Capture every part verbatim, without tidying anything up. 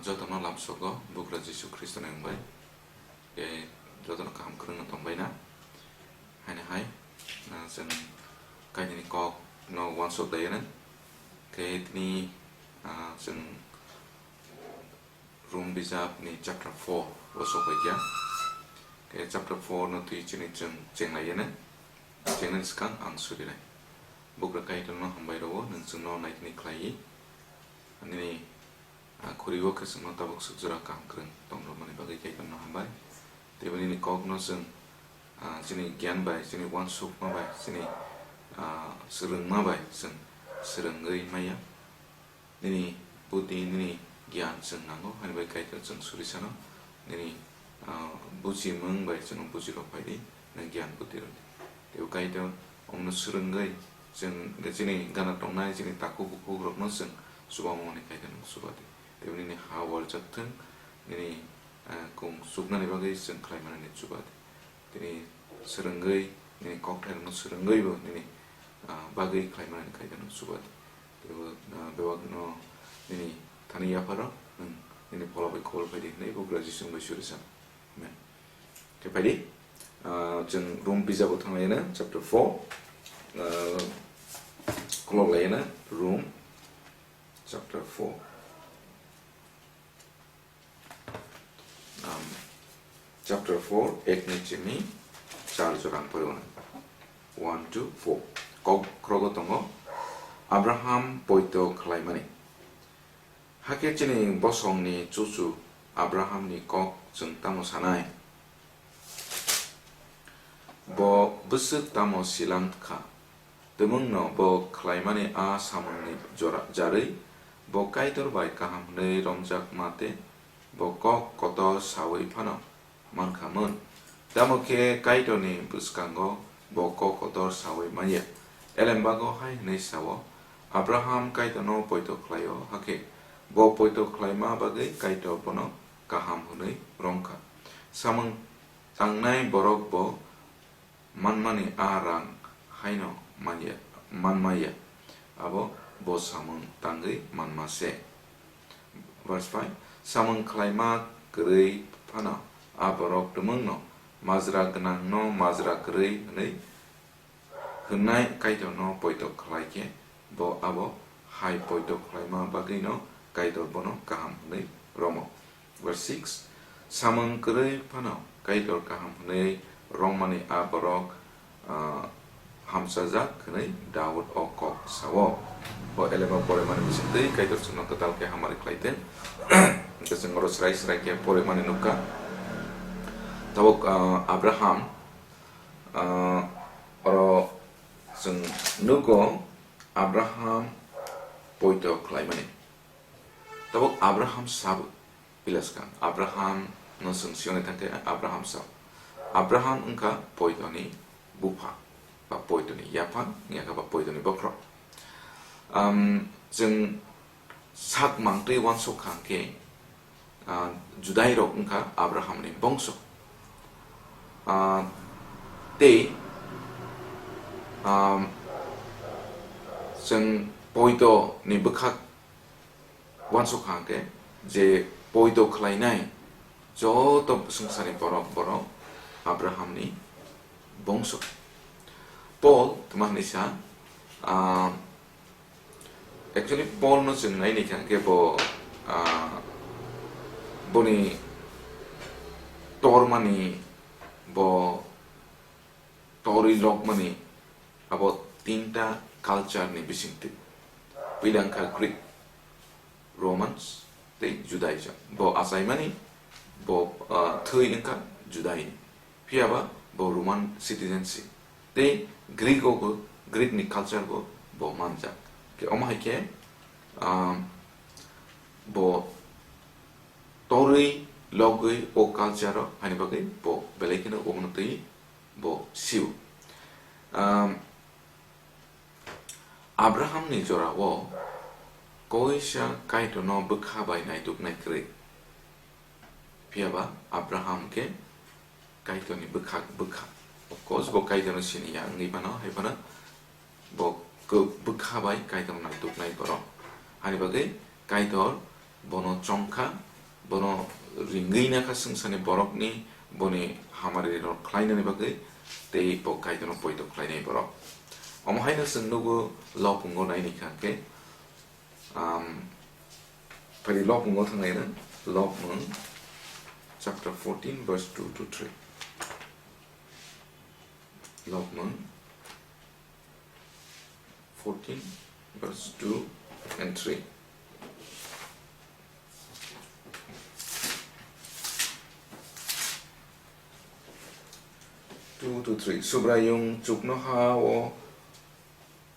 Jotono lamsogo bugra Jisu Khristo ni wngbai. Khe jotono kaham kwrwngno tongbaina. Haini hai, ah, chwng kainwini kok no uansuk laiyano. Khe tini, ah, chwng Rom bijap ni chapter four o sokphaikha. Khe chapter four no twi chini chwng chenglaiyano. Chengnani swkang ang surinai. Bugra Kaitorno hambai rwo, nwng chwngno naitini khlaiwi. Nini, ah, khurigo khe chwngno tabuk swk jora kaham kwrwng tongrwmani bagwi Kaitorno hambai. Teibo nini kokno chwng, ah, chini giyan bai, chini uansukma bai, chini, ah, swrwngma bai chwng swrwngwi maya. Nini buddhi, nini giyan chwng nango, haini bai Kaitor chwng surisano nini, ah, bujimung bai chwngno bujirok phaidi, nwng giyan buddhi rwdi. Teibo Kaitor omno swrwngwi chwng chini gana tongnai chini takhuk bukhukrokno chwng chubamani Kaitorno chubadi. Teibo nini ha waljak thung, nini, ah, kung chuknani bagwi chwng khlaimanani chubadi. Tini swrwngwi, nini kokthairokno swrwngwibo nini, ah, bagwi khlaimanani Kaitorno chubadi. Teibo, ah, bebakno nini thani yapharo, nwng nini phola bai khobor phaidi hwnwi bugra Jisu bai surisano. Amen. Khe phaidi, ah, chwng Rom bijabo thanglaiyana, chapter four, ah, khulok laiyana, Rom chapter four. Um, chapter four, ek ni chini char jora ang poriwo na. One, two, four. Kok khorogo tongo, Abraham poito khlaimani. Hakhe chini bosongni chuchu Abrahamni kok chwng tamo sanai? Bo bwswk tamo silang kha? Tumungno bo khlaimani a samungni jora-, jarwi bo Kaitor bai kaham hwnwi romjakma tei bo kok kotor saui phano mankhamung. Tamo khe Kaitorni bwskango bo kok kotor saui manya. Elembago hai hwnwi sao, Abraham Kaitorno poito khlaio, hakhe bo poito khlaima bagwi Kaitor bono kaham hwnwi romkha. Samung tangnai borok bo manmani a rang haino manya, manmaya, abo bo samung tangwi manma se. Verse five, samung khlaima kwrwi phano a borok tumungno majra gwnangno majra kwrwi hwnwi hwnnai Kaitorno poito khlai khe bo abo hai poito khlaima bagwino Kaitor bono kaham hwnwi romo. Verse six, samung kwrwi phano Kaitor kaham hwnwi romani a borok, ah, hamchajak hwnwi Daud o kok sao. Bo elema porimani bisingtwi Kaitor chwngno kwtal khe hamari khlai thung. Hwnkhe chwng oro srai srai khe porimani nukha. Tabuk, ah, Abraham, ah, oro chwng nugo Abraham poito khlaimani. Tabuk Abraham sabo pila swkang. Abraham no chwng siyoni thangkhe Abraham sabo. Abraham wngkha poitoni bupha, ba poitoni yaphang, wngya khe ba poitoni bokhorok. Am, chwng sak mangtwi uansuk kha hwnkhe, ah, Judai rok wngkha Abraham ni bongso. Ah, tei, am, chwng poito ni bwkhak uansuk kha hwnkhe je poito khlainai joto swngcharni borok, borok Abrahamni bongso. Paul tma hwnwi sa, ah, actually Paul no chwng nai naikha hwnkhe bo, ah, boni tormani, bo torwi lokmani abo tinta culture ni bisingtwi. Puila wngkha Greek, Romans tei Judaism. Bo achaimani, bo, ah, thwi wngkha Judaini. Phiyaba bo Roman citizenship. Tei Greek o bo, Greek ni culture bo, bo manjak. Khe omo hai khe, ah, bo torwi logwi o culture o haini bagwi bo belai kheno obono twi bo sio. Um, Abraham ni jora o koisa Kaitor no bwkha bai naituk nai kwrwi. Phiyaba Abraham khe Kaitor ni bwkha, bwkha. Of course, bo Kaitor no sini ya wngwi mano, hai phano bo kw-, bwkha bai Kaitor no naituk nai borok. Hani bagwi Kaitor bono chongkha, bono ringwi nakha swngcharni borokni boni hamari rok khlainani bagwi, tei bo Kaitorno poito khlainai borok. Omo haino chwng nugo Lopmungo naini kha khe, um, phari Lopmungo thangnaina, Lopmung chapter fourteen verse two to three. Lopmung fourteen verse two and three. Two to three. Subraiyung chuknoha-o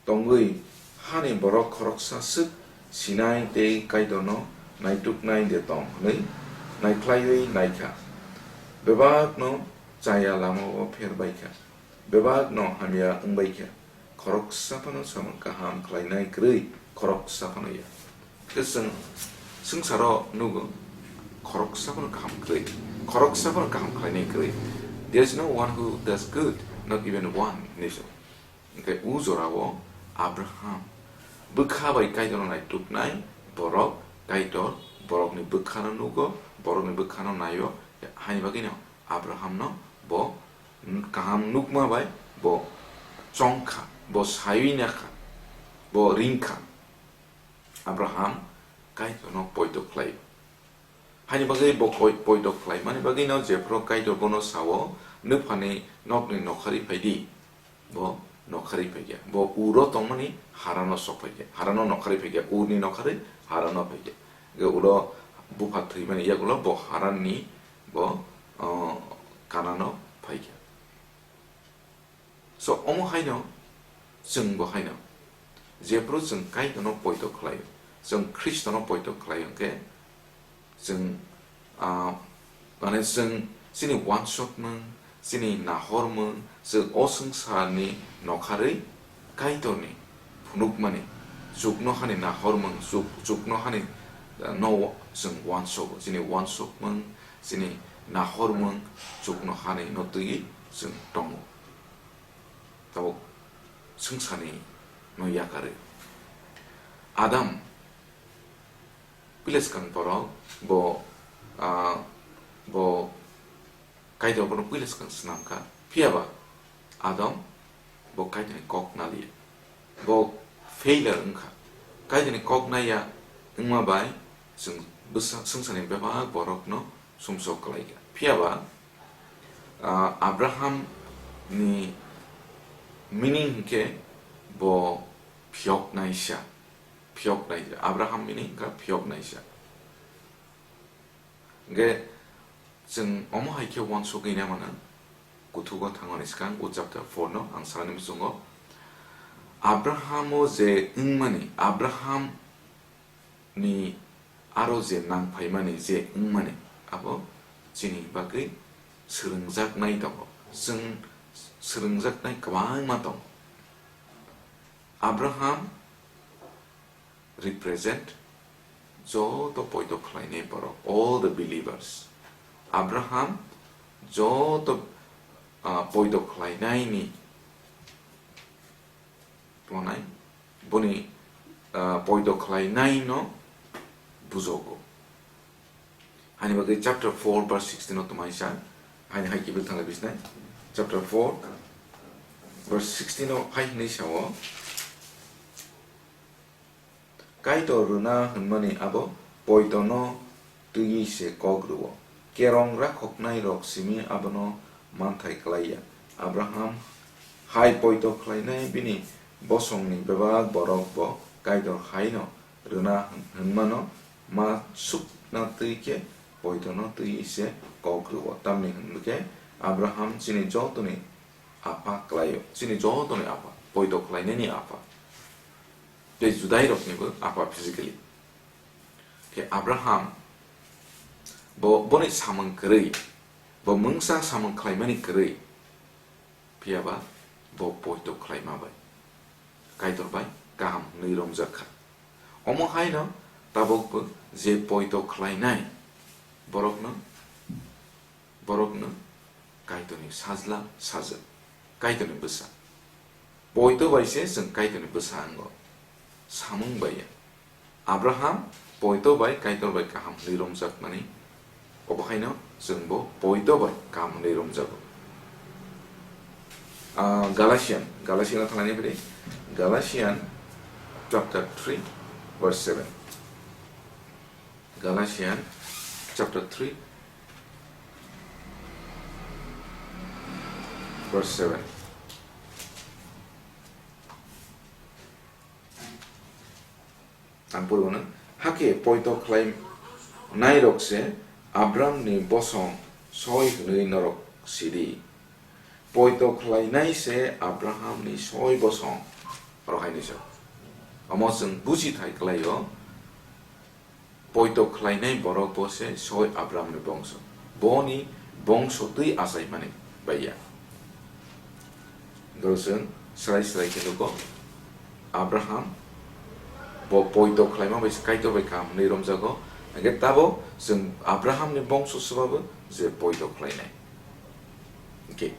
tongwi hani borok khoroksa swk sinai tei Kaitorno naituknai de tong hwnwi naikhlaiwi naikha. Bebakno chaya lamao pher baikha, bebakno hamya wng baikha, khoroksa phano samung kaham khlainai kwrwi khoroksa phano ya. Khe chwng swngcharo nugo, khoroksa phano kaham kwrwi, khoroksa phano kaham khlainai kwrwi. There is no one who does good, not even one, hinwi sw. Hwnkhe o jorao Abraham bwkha bai Kaitorno naituknai borok, Kaitor borokni bwkhano nugo, borokni bwkhano naio, haini bagwino Abrahamno bo kaham nukma bai bo chongkha, bo saiwi nakha, bo ringkha. Abraham Kaitorno poito khlaio. Haini bagwi bo koi-, poito khlaimani bagwino jephru Kaitor bono sao, "Nwphani nokni nokharwi phai di." Bo nokharwi phai kha. Bo uro tongmani harano sok phai kha. Harano nokharwi phai kha. Urni nokharwi harano phai kha. Ge ulo bupha thwimani yagulo bo Haranni bo, o, Kanano phai kha. So, omo haino chwng bo haino, jephru chwng Kaitorno poito khlaio, chwng Khristono poito khlaio hwnkhe, chwng, ah, mane chwng chini uansukmung, chini nahormung, chwng o swngcharni nokharwi Kaitorni phunukmani, chuknohani nahormung, chuk-, chuknohani, ah, no chwng uansugo, chini uansukmung, chini nahormung chuknohani no twiwi chwng tongo. Tabuk swngcharni no yakarwi. Adam puila swkang borok bo, ah, bo Kaitor bono puila swkang swnamkha. Phiyaba Adam bo Kaitorni kok naliya. Bo failure wngkha. Kaitorni kok naiya wngma bai chwng bwsa-, swngcharni bebak borokno sumsok kwlaikha. Phiyaba, ah, Abraham ni meaning hwnkhe bo phiyok naisa, phiyok naisa. Abraham meaning wngkha phiyok naisa. Hwnkhe chwng omo hai khe uansugwi na mano, kuthugo thangmani swkang o chapter four no ang sanani muchungo. Abraham o je wngmani, Abraham ni aro je nang phaimani je wngmani, abo chini bagwi swrwngjaknai tongo, chwng swrwngjaknai kwbangma tongo. Abraham represent joto poito khlainai borok, all the believers. Abraham joto, ah, poito khlainaini tongnai, boni, ah, poito khlainaino bujogo. Haini bagwi chapter four verse sixteen o tongmani sa, haini hai kiphil thanglai bisnai. Chapter four verse sixteen o hai hwnwi sao, Kaitor rwna hwnmani abo poitono twiwi se kok rwo. Kerong rakhoknai rok simi abono manthai klai ya. Abraham hai poito khlainai bini bosongni bebak borok bo Kaitor haino rwna hwn-, hwnmano ma sukna twi khe poitono twiwi se kok rwo. Tamni hwn khe Abraham chini jotoni apha klai-o, chini jotoni apha, poito khlainani apha. Tei Judairoknibo apha physically. Khe Abraham bo, boni samung kwrwi, bo mungsa samung khlaimani kwrwi, phiyaba bo poito khlaima bai, Kaitor bai kaham hwnwi romjak kha. Omo haino tabukbo je poito khlainai borokno, borokno Kaitorni sajla sajwk, Kaitorni bwsa. Poito bai se chwng Kaitorni bwsa wngo, samung bai ya. Abraham poito bai Kaitor bai kaham hwnwi romjakmani Obo haino chwng bo poito bai kaham hwnwi romjago. Ah, Galatian, Galatian thangnaini phai, Galatian chapter three, verse seven. Galatian chapter three, verse seven. Ang pori mano, hakhe poito khlai nairok se Abramni bosong soi hwnwi norok sidi. Poito khlainai se Abrahamni soi bosong, oro haino se. Omo chwng buji thai kwlaio, poito khlainai borok bo se soi Abrahamni bongso. Boni bongso twi achaimani bai ya. Dol chwng srai srai khe nugo, Abraham bo poito khlaima bai se Kaitor bai kaham hwnwi romjago. Hingkhe tabo chwng Abrahamni bongso swbago je poito khlainai. Okay.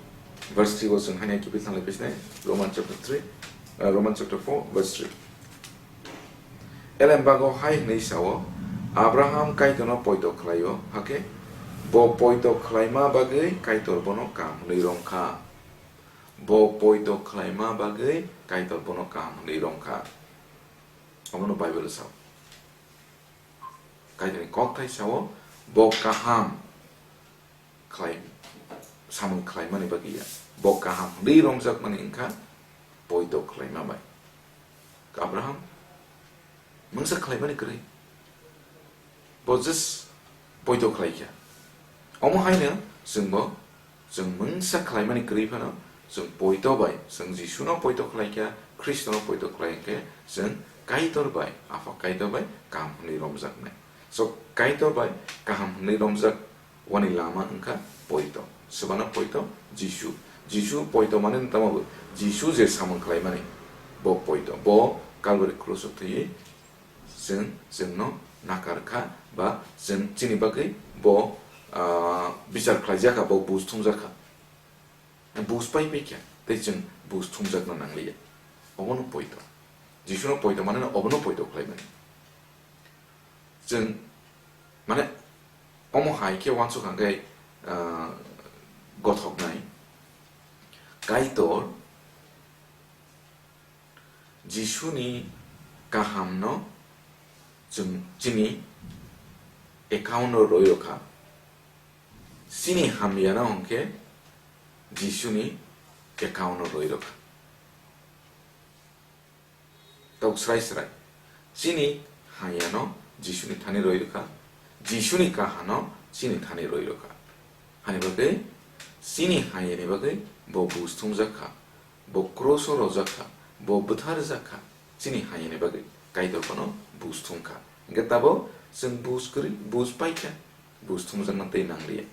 Verse three o chwng haino kiphil thanglai phisnai, Roman chapter three, uh, Roman chapter four, verse three. Elembago hai hwnwi sao, Abraham Kaitorno poito khlaio, hakhe bo poito khlaima bagwi Kaitor bono kaham hwnwi romkha. Bo poito khlaima bagwi Kaitor bono kaham hwnwi romkha. Omono Bible sao. Kaitorni kokthai sao, bo kaham khlai, samung khlaimani bagwi ya. Bo kaham hwnwi romjakmani wngkha poito khlaima bai. Abraham mungsa khlaimani kwrwi. Bo just poito khlaikha. Omo haino chwngbo chwng mungsa khlaimani kwrwi phano chwng poito bai, chwng Jisuno poito khlaikha, Khristono poito khlai hwnkhe chwng Kaitor bai, Apha Kaitor bai kaham hwnwi romjaknai. So, Kaitor bai kaham hwnwi romjak wani lama wngkha poito. Swbano poito Jisu. Jisu poito mane tamo bo? Jisu je samung khlaimani, bo poito. Bo Calvary cross-o thwiwi chwng, chwngno nakar kha, ba chwng chini bagwi bo, ah, bichar khlaijak kha, bo buj thumjak kha. Buj pai pai kha, tei chwng buj thumjakna nangliya. Obono poito. Jisuno poito mane obono poito khlaimani. Chwng, mane, omo hai khe uansuk hwnkhe, ah, gothoknai. Kaitor Jisuni kahamno chwng chini account-o rwi rwkha. Chini hamyano hwnkhe Jisuni account-o rwi rwkha. Tok srai srai. Chini hamyano Jisuni thani rwi rwkha. Jisuni kahano chini thani rwi rwkha. Hani bagwi chini hamyani bagwi bo buj thumjak kha, bo cross-o rojak kha, bo bwtharjak kha, chini hamyani bagwi Kaitor bono buj thum kha. Hingkhe tabo chwng buj kwrwi, buj pai kha, buj thumjakna tei nangliya.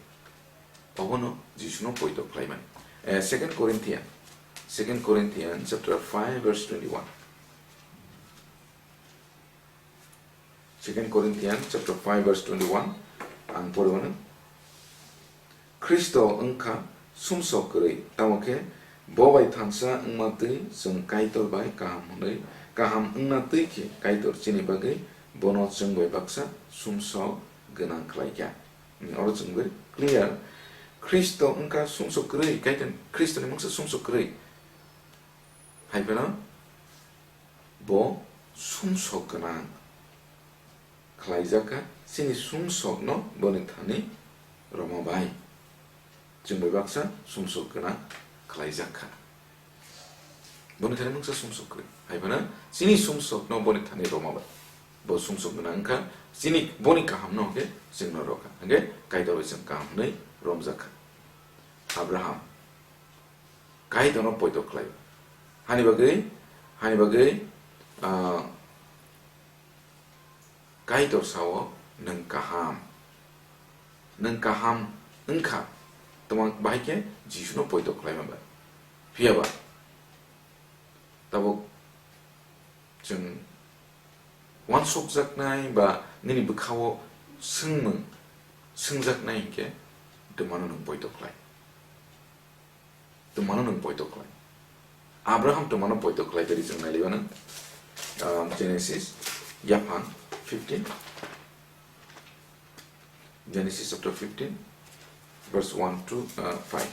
Obono Jisuno poito khlaimani. Eh, Second Corinthian, Second Corinthian chapter five verse twenty-one. Second Corinthian chapter five verse twenty-one, ang pori mano. Khristo wngkha sumsok kwrwi, tamo khe bo bai thansa wngma twi chwng Kaitor bai kaham hwnwi, kaham wngna twi khe Kaitor chini bagwi bono chwng bai baksa sumsok gwnang khlai kha. Hmm, oro chwng bai clear. Khristo wngkha sumsok kwrwi, Kaitor Khristoni mungsa sumsok kwrwi. Hai phano bo sumsok gwnang khlaijak kha, chini sumsokno boni thani rwma bai. Chwng bai baksa sumsok gwnang khlaijak kha. Boni thani mungsa sumsok kwrwi. Hai phano chini sumsokno boni thani rwma bai. Bo sumsok gwnang wngkha, chini boni kahamno hwnkhe chwngno rw kha. Hwnkhe Kaitor bai chwng kaham hwnwi romjak kha. Abraham Kaitorno poito khlai. Hani bagwi, hani bagwi, ah, Kaitor sao, "Nwng kaham." Nwng kaham wngkha. Tamo bahai khe Jisuno poito khlaima bai. Phiya ba tabuk chwng uansukjaknai ba nini bwkhao swngmung swngjaknai hinkhe twmano nwng poito khlai. Twmano nwng poito khlai. Abraham twmano poito khlai, tei chwng nai liya nang, um, Genesis, yaphang fifteen. Genesis chapter fifteen, verse one to, uh, five.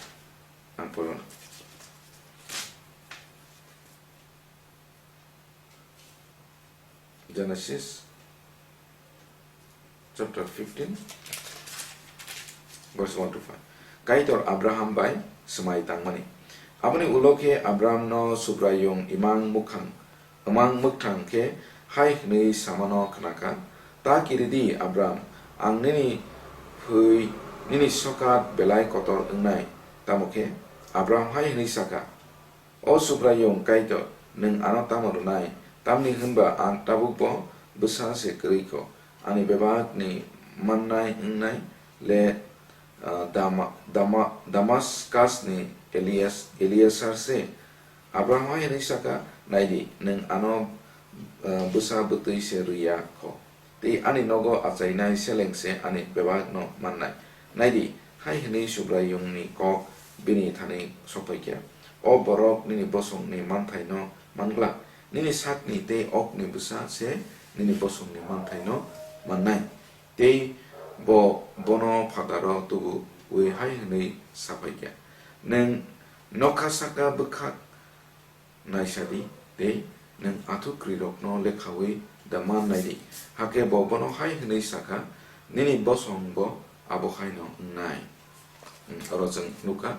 Ang porno. Genesis chapter fifteen, verse one to five. Kaitor Abraham bai swmai tangmani. Aboni ulo khe Abraham no Subraiyung imang mukhang, imang mwkthang khe hai hwnwi samano khnakha, "Ta kiridi Abraham, ang nini hwi nini sokat belai kotor wngnai." Tamo khe Abraham hai hwnwi sakha, "O Subraiyung Kaitor, nwng ano tamo rwnai? Tamni hwn ba ang tabukbo bwsa se kwrwi kho. Ani bebakni mannai wngnai le, ah, Dama-, Dama-, Damaskusni Elias-, Eliasar se." Abraham hai hwnwi sakha, "Nai di, nwng ano, ah, bwsa bwtwi se rw ya kho." Tei ani nogo achainai seleng se ani bebakno mannai. Nai di, hai hwnwi Subraiyungni kok bini thani sokphaikha, "O borok nini bosongni manthaino manglak, nini sakni tei okni bwsa se nini bosongni manthaino mannai." Tei bo bono phataro tubu-ui hai hwnwi saphaikha, "Nwng nokha saka bwkhak naisa di, tei nwng athukwrwirokno lekhaui da man nai di." Hakhe bo bono hai hwnwi sakha, "Nini bosong bo abo haino wngnai." Hmm, oro chwng nukha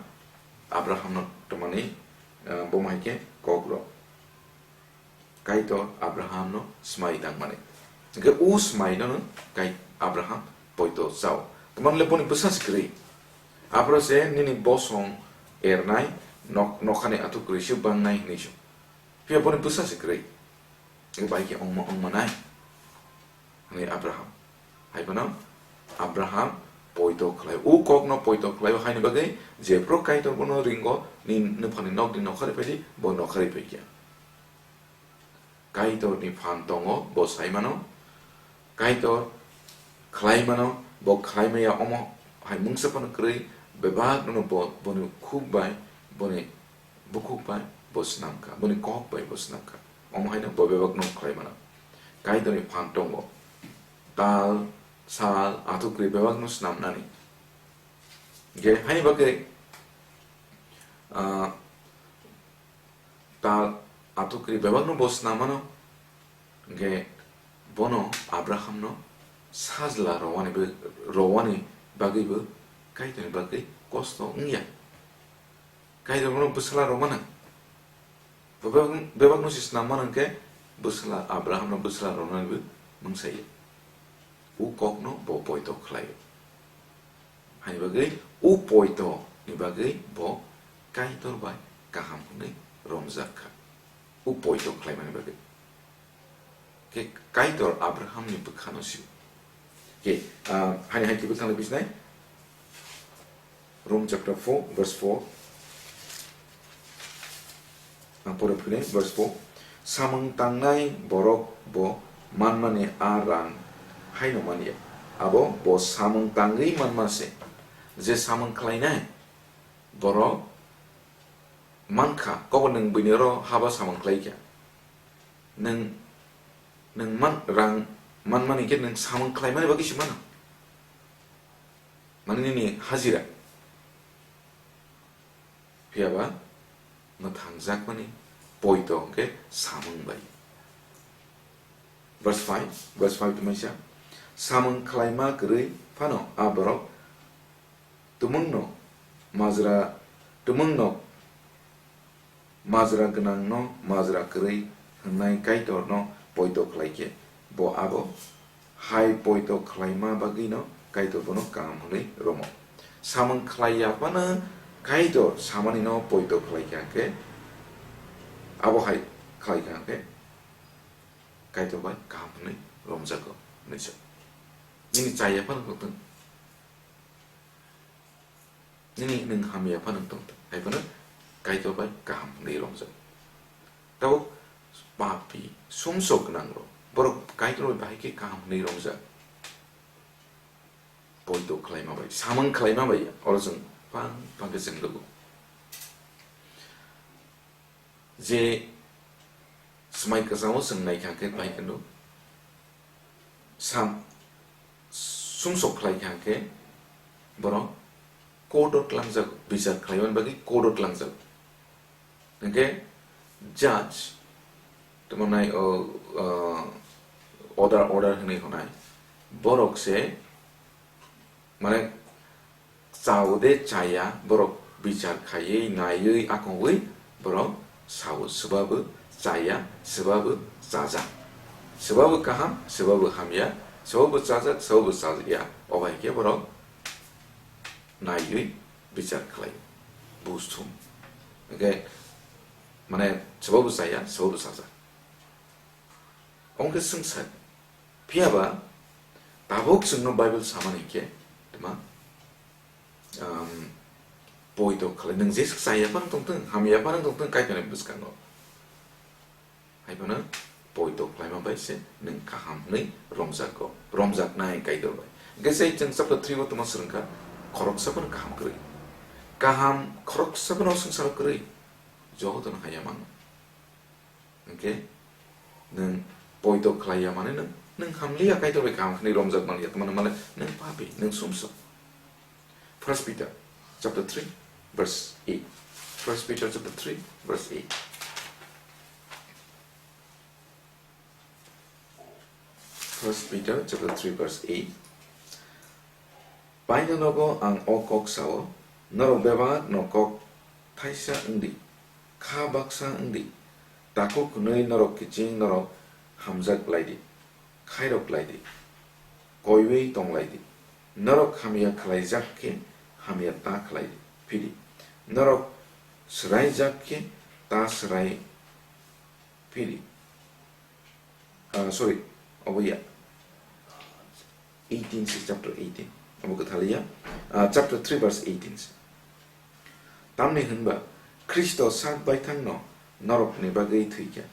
Abrahamno tongmani, eh, bomo hai khe kokrok. Kaitor Abrahamno swmai tangmani. Hwnkhe o swmaino kai Abraham poito chao. Tamani le boni bwsa se kwrwi. Aphuru se nini bosong ernai nok-, nokhani athukwrwi se bangnai hwnwi se. Phiya boni bwsa se kwrwi. Bai khe ongma, ongma nai. Hwnwi Abraham. Hai phano Abraham poito khlai. O kokno poito khlai o haini bagwi jephru Kaitor bono ringo, "Ni nuphani nokni nokharwi phai di," bo nokharwi phai kha. Kaitorni phan tongo, bo sai mano. Kaitor khlai mano, bo khlai maya omo hai mungsa phano kwrwi, bebak no bo, boni khuk bai, boni bukhuk bai bo swnam kha, boni kok bai bo swnam kha. Omo haino bo bebak no khlai mano. Kaitorni phan tongo. Tal, sal, athukwrwi bebak no swnam nani. Ge haini bagwi, ah, ta athukwrwi bebakno bo swnam mano, hwnkhe bono Abrahamno sajla rwani bai-, rwani bagwibo Kaitorni bagwi kosto wngya. Kaitor bono bwsala rwmano. Bebak-, bebakno se swnam mano hwnkhe bwsala Abrahamno bwsala rwnanibo mungsa ya. O kokno bo poito khlaio. Haini bagwi o poito ni bagwi bo Kaitor bai kaham hwnwi romjak kha. O poito khlaimani bagwi. Khe Kaitor Abraham ni bwkhano sio. Khe, ah, haini hai kiphil thangwi bisnai. Rom chapter four, verse four. Ang pore phunai, verse four. Samung tangnai borok bo manmani a rang haino manya. Abo bo samung tangwi manma se. Je samung khlainai borok mankha, kobo nwng buini oro haba samung khlaikha. Nwng, nwng man, rang manmani khe nwng samung khlaimani bagwi se mano. Mane nini hajira. Phiya ba mwthangjakmani poito hwnkhe samung bai. Verse five, verse five tongmani sa, samung khlaima kwrwi phano a borok tumungno majra, tumungno majra gwnangno majra kwrwi hwnnai Kaitorno poito khlai khe, bo abo hai poito khlaima bagwino Kaitor bono kaham hwnwi romo. Samung khlai ya phano Kaitor samanino poito khlai kha khe, abo hai khlai kha khe Kaitor bai kaham hwnwi romjago hwnwi sa. Nini cha ya phano tongthwng. Nini nwng hamya phano tongthwng, hai phano Kaitor bai kaham hwnwi romjak. Tabuk papi, sumsok gwnang rok, borok Kaitor bai bahai khe kaham hwnwi romjak. Poito khlaima bai, samung khlaima bai, oro chwng phang phang khe chwng rwgo. Je swmai kwchangno chwng naikha khe bai kheno sam-, sumsok khlai kha hwnkhe borok court o twlangjago, bichar khlaimani bagwi court o twlangjago. Hwnkhe judge, tamo nai, o, o, order, order hwnwi hwnai, borok se, mane, chao de chaya, borok bichar khaiwi, naiwi, akongwi borok sao, swbabo chaya, swbabo chajak, swbabo kaham, swbabo hamya, swbabo chajak, swbabo chajakya, obo hai khe borok naiwi bichar khlai, bujthum. Hwnkhe, mane, swbabo chaya, swbabo chajak. Omo khe swngsa. Phiya ba, tabuk chwngno Bible samani khe, tma, um, poito khlai, nwng je chaya phano tongthung, hamya phano tongthung, Kaitorni bwskango. Hai phano poito khlaima bai se nwng kaham hwnwi romjago, romjaknai Kaitor bai. Hwnkhe sei chwng chapter three o tongma swrwngkha, khoroksa phano kaham kwrwi. Kaham khoroksa phano swngcharo kwrwi, jotono haya mano. Hwnkhe nwng poito khlaiya mane nwng, nwng hamliya, Kaitor bai kaham hwnwi romjak manliya, tamo male nwng papi, nwng sumsok. First Peter chapter three, verse eight. First Peter chapter three, verse eight. First Peter chapter three, verse eight. Paino nogo ang o kok sao, norok bebak no kok thaisa wngdi, kha baksa wngdi, takhuk hwnwi norok kiching norok hamjak laidi, khairok laidi, koiwi tong laidi. Norok hamya khlaijak khe hamya ta khlai phidi, norok swraijak khe ta swrai phidi. Ah, sorry, obo ya. Eighteen se, chapter eighteen. Obo kwthaliya. Ah, chapter three, verse eighteen se. Tamni hwnba Khristo sak baithangno norokni bagwi thwikha.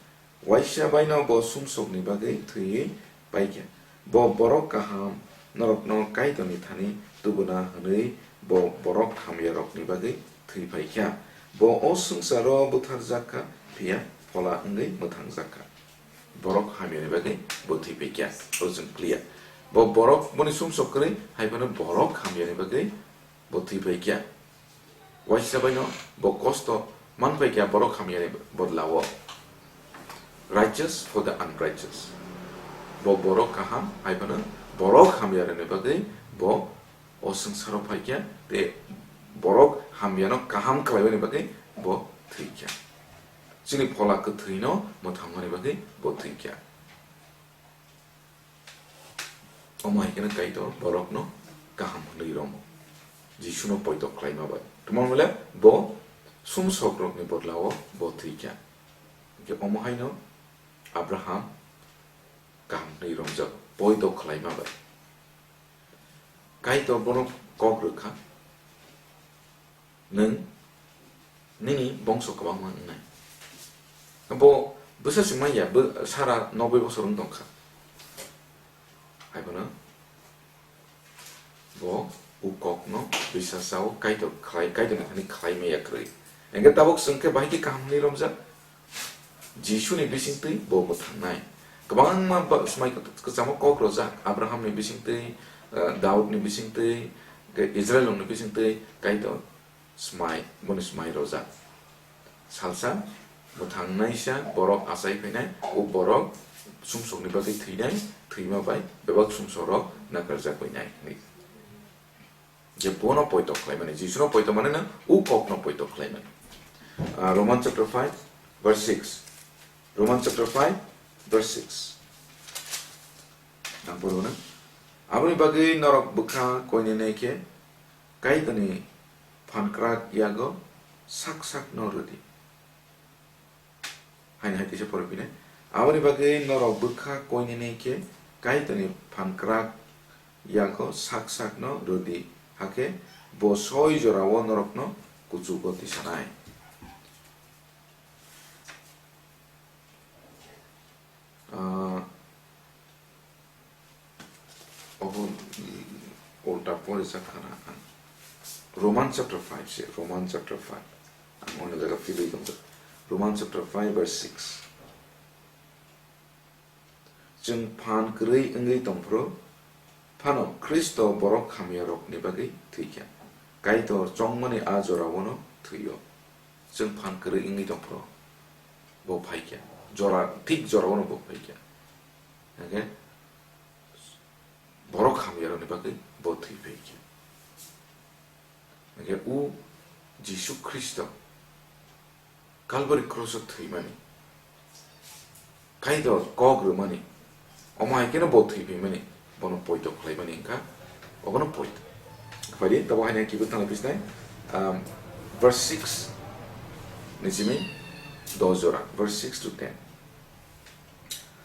Waisa baino bo sumsokni bagwi thwiwi paikha. Bo borok kaham norokno Kaitorni thani tubuna hwnwi bo borok hamyarokni bagwi thwi phaikha. Bo o swngcharo butharjak kha, phiya phola wngwi mwthangjak kha. Borok hamyani bagwi bo thwi phaikha, oro chwng clear. Bo borok boni sumsok kwrwi, hai phano borok hamyani bagwi bo thwi phaikha. Waisa baino bo kosto man phaikha borok hamyani bodlao. Righteous for the unrighteous. Bo borok kaham, hai phano borok hamyarokni bagwi bo o swngcharo phaikha, tei borok hamyano kaham khlaimani bagwi bo thwikha. Chini phola kwthwino mwthangmani bagwi bo thwikha. Omo hai kheno Kaitor borokno kaham hwnwi romo, Jisuno poito khlaima bai. Tamo hwnle bo sumsokrokni bodlao bo thwikha. Hwnkhe omo haino Abraham kaham hwnwi romjago, poito khlaima bai. Kaitor bono kok rwkha, nwng nini bongso kwbangma wngnai. Bo bwsa se manya, bo Sara noboi bosor wng tongkha. Hai phano bo o kokno bisas sao, Kaitor khlai, Kaitorni thani khlai maya kwrwi. Hwnkhe tabuk chwng khe bahai khe kaham hwnwi romjak? Jisuni bisingtwi bo mwthangnai. Kwbangma ba-, swmai kwchamo kok rojak, Abrahamni bisingtwi, eh, Daudni bisingtwi, hwnkhe Israilrokni bisingtwi Kaitor swmai, boni swmai rojak. Salsa mwthangnaisa borok achai phainai, o borok sumsokni bagwi thwinai, thwima bai bebak sumsokrok nakarjak bainai hwnwi. Je bono poito khlaimani, Jisuno poito mane no, o kokno poito khlaimani. Ah, Roman chapter five, verse six. Roman chapter five, verse six. Ang poro na. Aboni bagwi norok bwkha koinene khe Kaitorni phankrak yago sak sakno rwdi. Haino hai kisa pore phinai. Aboni bagwi norok bwkha koinene khe Kaitorni phankrak yago sak sakno rwdi, hakhe bo soi jorao norokno kuchugo tisanai. Ah, obo, mm, ulta porijak khana ang. Roman chapter five se, Roman chapter five. Ang ono jaga philwi tongjak. Roman chapter five verse six. Chwng phan kwrwi wngwi tongphuru, Phano Khristo borok hamyarokni bagwi thwikha. Kaitor chongmani a joraono thwio. Chwng phan kwrwi wngwi tongphuru bo phaikha. Jora, thik joraono bo phaikha. Hwnkhe borok hamyarokni bagwi bo thwi phaikha. Hwnkhe o Jisu Khristo Calvary cross-o thwimani, Kaitor kok rwmani, omo hai kheno bo thwi phaimani, bono poito khlaimani wngkha, obono poito. Phaidi, tabo haino kibo tangwi bisnai, um, verse six ni simi dos jora, verse six to ten.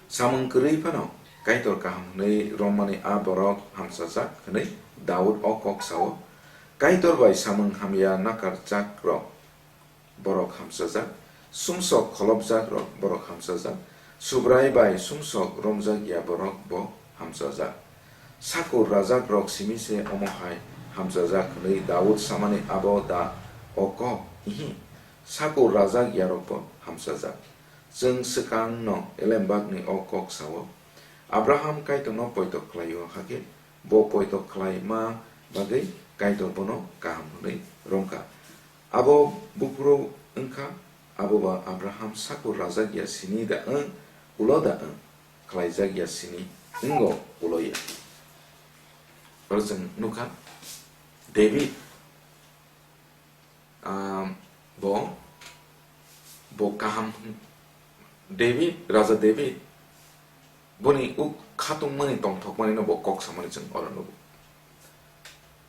Samung kwrwi phano Kaitor kaham hwnwi romani a borok hamsajak hwnwi Daud o kok sao. Kaitor bai samung hamya nakarjak rok borok hamsajak, sumsok kholopjak rok borok hamsajak, Subrai bai sumsok romjak ya borok bo hamsajak. Sakur rajak rok simi se omo hai hamsajak hwnwi Daud samani abo da o kok? Ihi, sakur rajak yarok bo hamsajak. Chwng swkang no elembak ni o kok sao, Abraham Kaitor no poito khlai o, hakhe bo poito khlai ma bagwi Kaitor bono kaham hwnwi romkha. Abo buphuru wngkha, abo ba Abraham sakur rajak ya sini da wng, ulo da wng, khlaijak ya sini wngo ulo ya. Oro chwng nukha, David, ah, bo, bo kaham, David, Raja David, boni uk khatungmani tongthokmani no bo kok samani chwng oro nugo.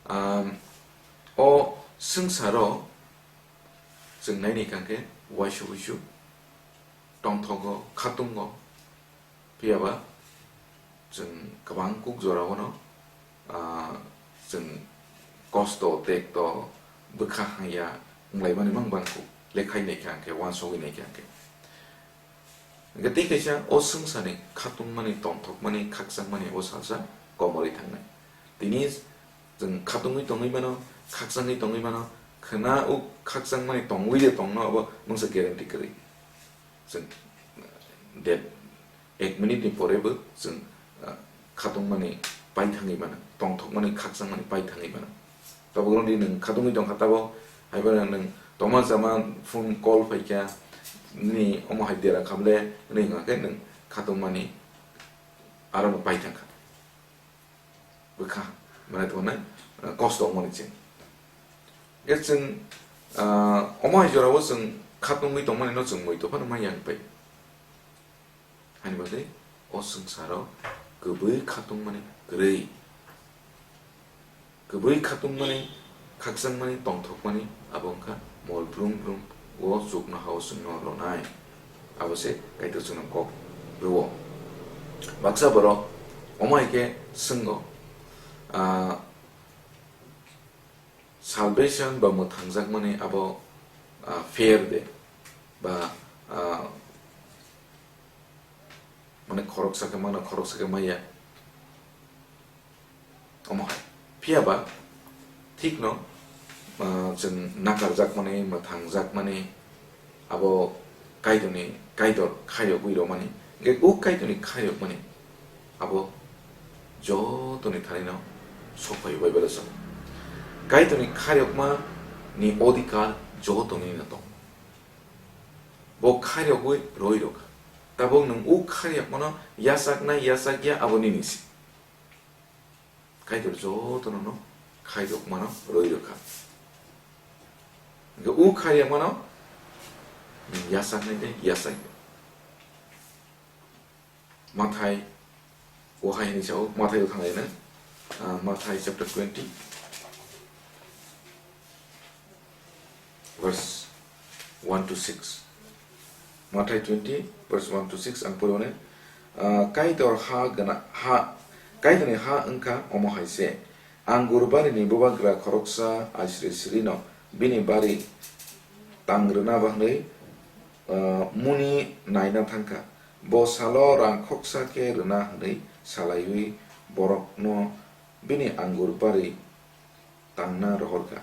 Um, o swngsaro chwng naini kangkhe waisa wuisu tongthogo, khatungo, phiyaba chwng kwbang kuk jorao no, ah, chwng kosto, tekto, bwkha hamya wnglaimani mang bang kuk, lekhai naikha hwnkhe, uansugwi naikha hwnkhe. Hwnkhe tei kaisa o swngsarni khatungmani, tongthokmani, khakchangmani o salsa komorwi thangnai. Tini chwng khatungwi tongwi mano, khakchangwi tongwi mano, khwna o khakchangmani tongwi de tongno abo mungsa guarantee kwrwi. Chwng, ah, date ek minute ni pore bo chwng, ah, khatungmani paithangwi mano, tongthokmani, khakchangmani paithangwi mano. Tabuk rwdi nwng khatungwi tongkha tabo, haiphano nwng tongma chama phone call phaikha, nini omo hai dera khamle hwnwi hwnkha khe nwng khatungmani aro no paithangkha. Bwkha, mane tongmani, ah, kosto wngmani chwng. Khe chwng, ah, omo hai jorao chwng khatungwi tongmani no chwng muitu phano manya wngpai. Hani bagwi o swngsaro kwbwi khatungmani kwrwi. Kwbwi khatungmani, khakchangmani, tongthokmani abo wngkha mol brum brum o chuknohao chwngno rwnai. Abo se Kaitor chwngno kok rwo. Baksa borok omo hai khe swngo, ah, salvation ba mwthangjakmani abo, ah, fair de ba, ah, mane khoroksa khe mano, khoroksa khe maya. Omo hai. Phiya ba thik no, ah, chwng nakarjakmani, mwthangjakmani, abo Kaitorni, Kaitor khairogwi rwmani. Hwnkhe o Kaitorni khairokmani abo jotoni thani no sokphaio Bible o sabo. Kaitorni khairokma ni odhikar jotoni no tongo. Bo khairogwi rwi rwkha. Tabuk nwng o khairokmano yachaknai yachakya abo nini si. Kaitor jotono no khairokmano rwi rwkha. Hwnkhe o khairokmano nwng yachaknai tei yachakya. Mathai, o hai hwnwi sao, Mathai o thanglaina, ah, Mathai chapter twenty, verse one to six. Mathai twenty, verse one to six ang pori mane, ah, Kaitor ha gana, ha, Kaitorni ha wngkha omo hai se, angur barini bubagra khoroksa aisri srino bini bari tang rwna bagwi, ah, muni naina thangkha. Bo salo rang khoksa khe rwna hwnwi salaiwi borokno bini angur bari tangna rohorkha.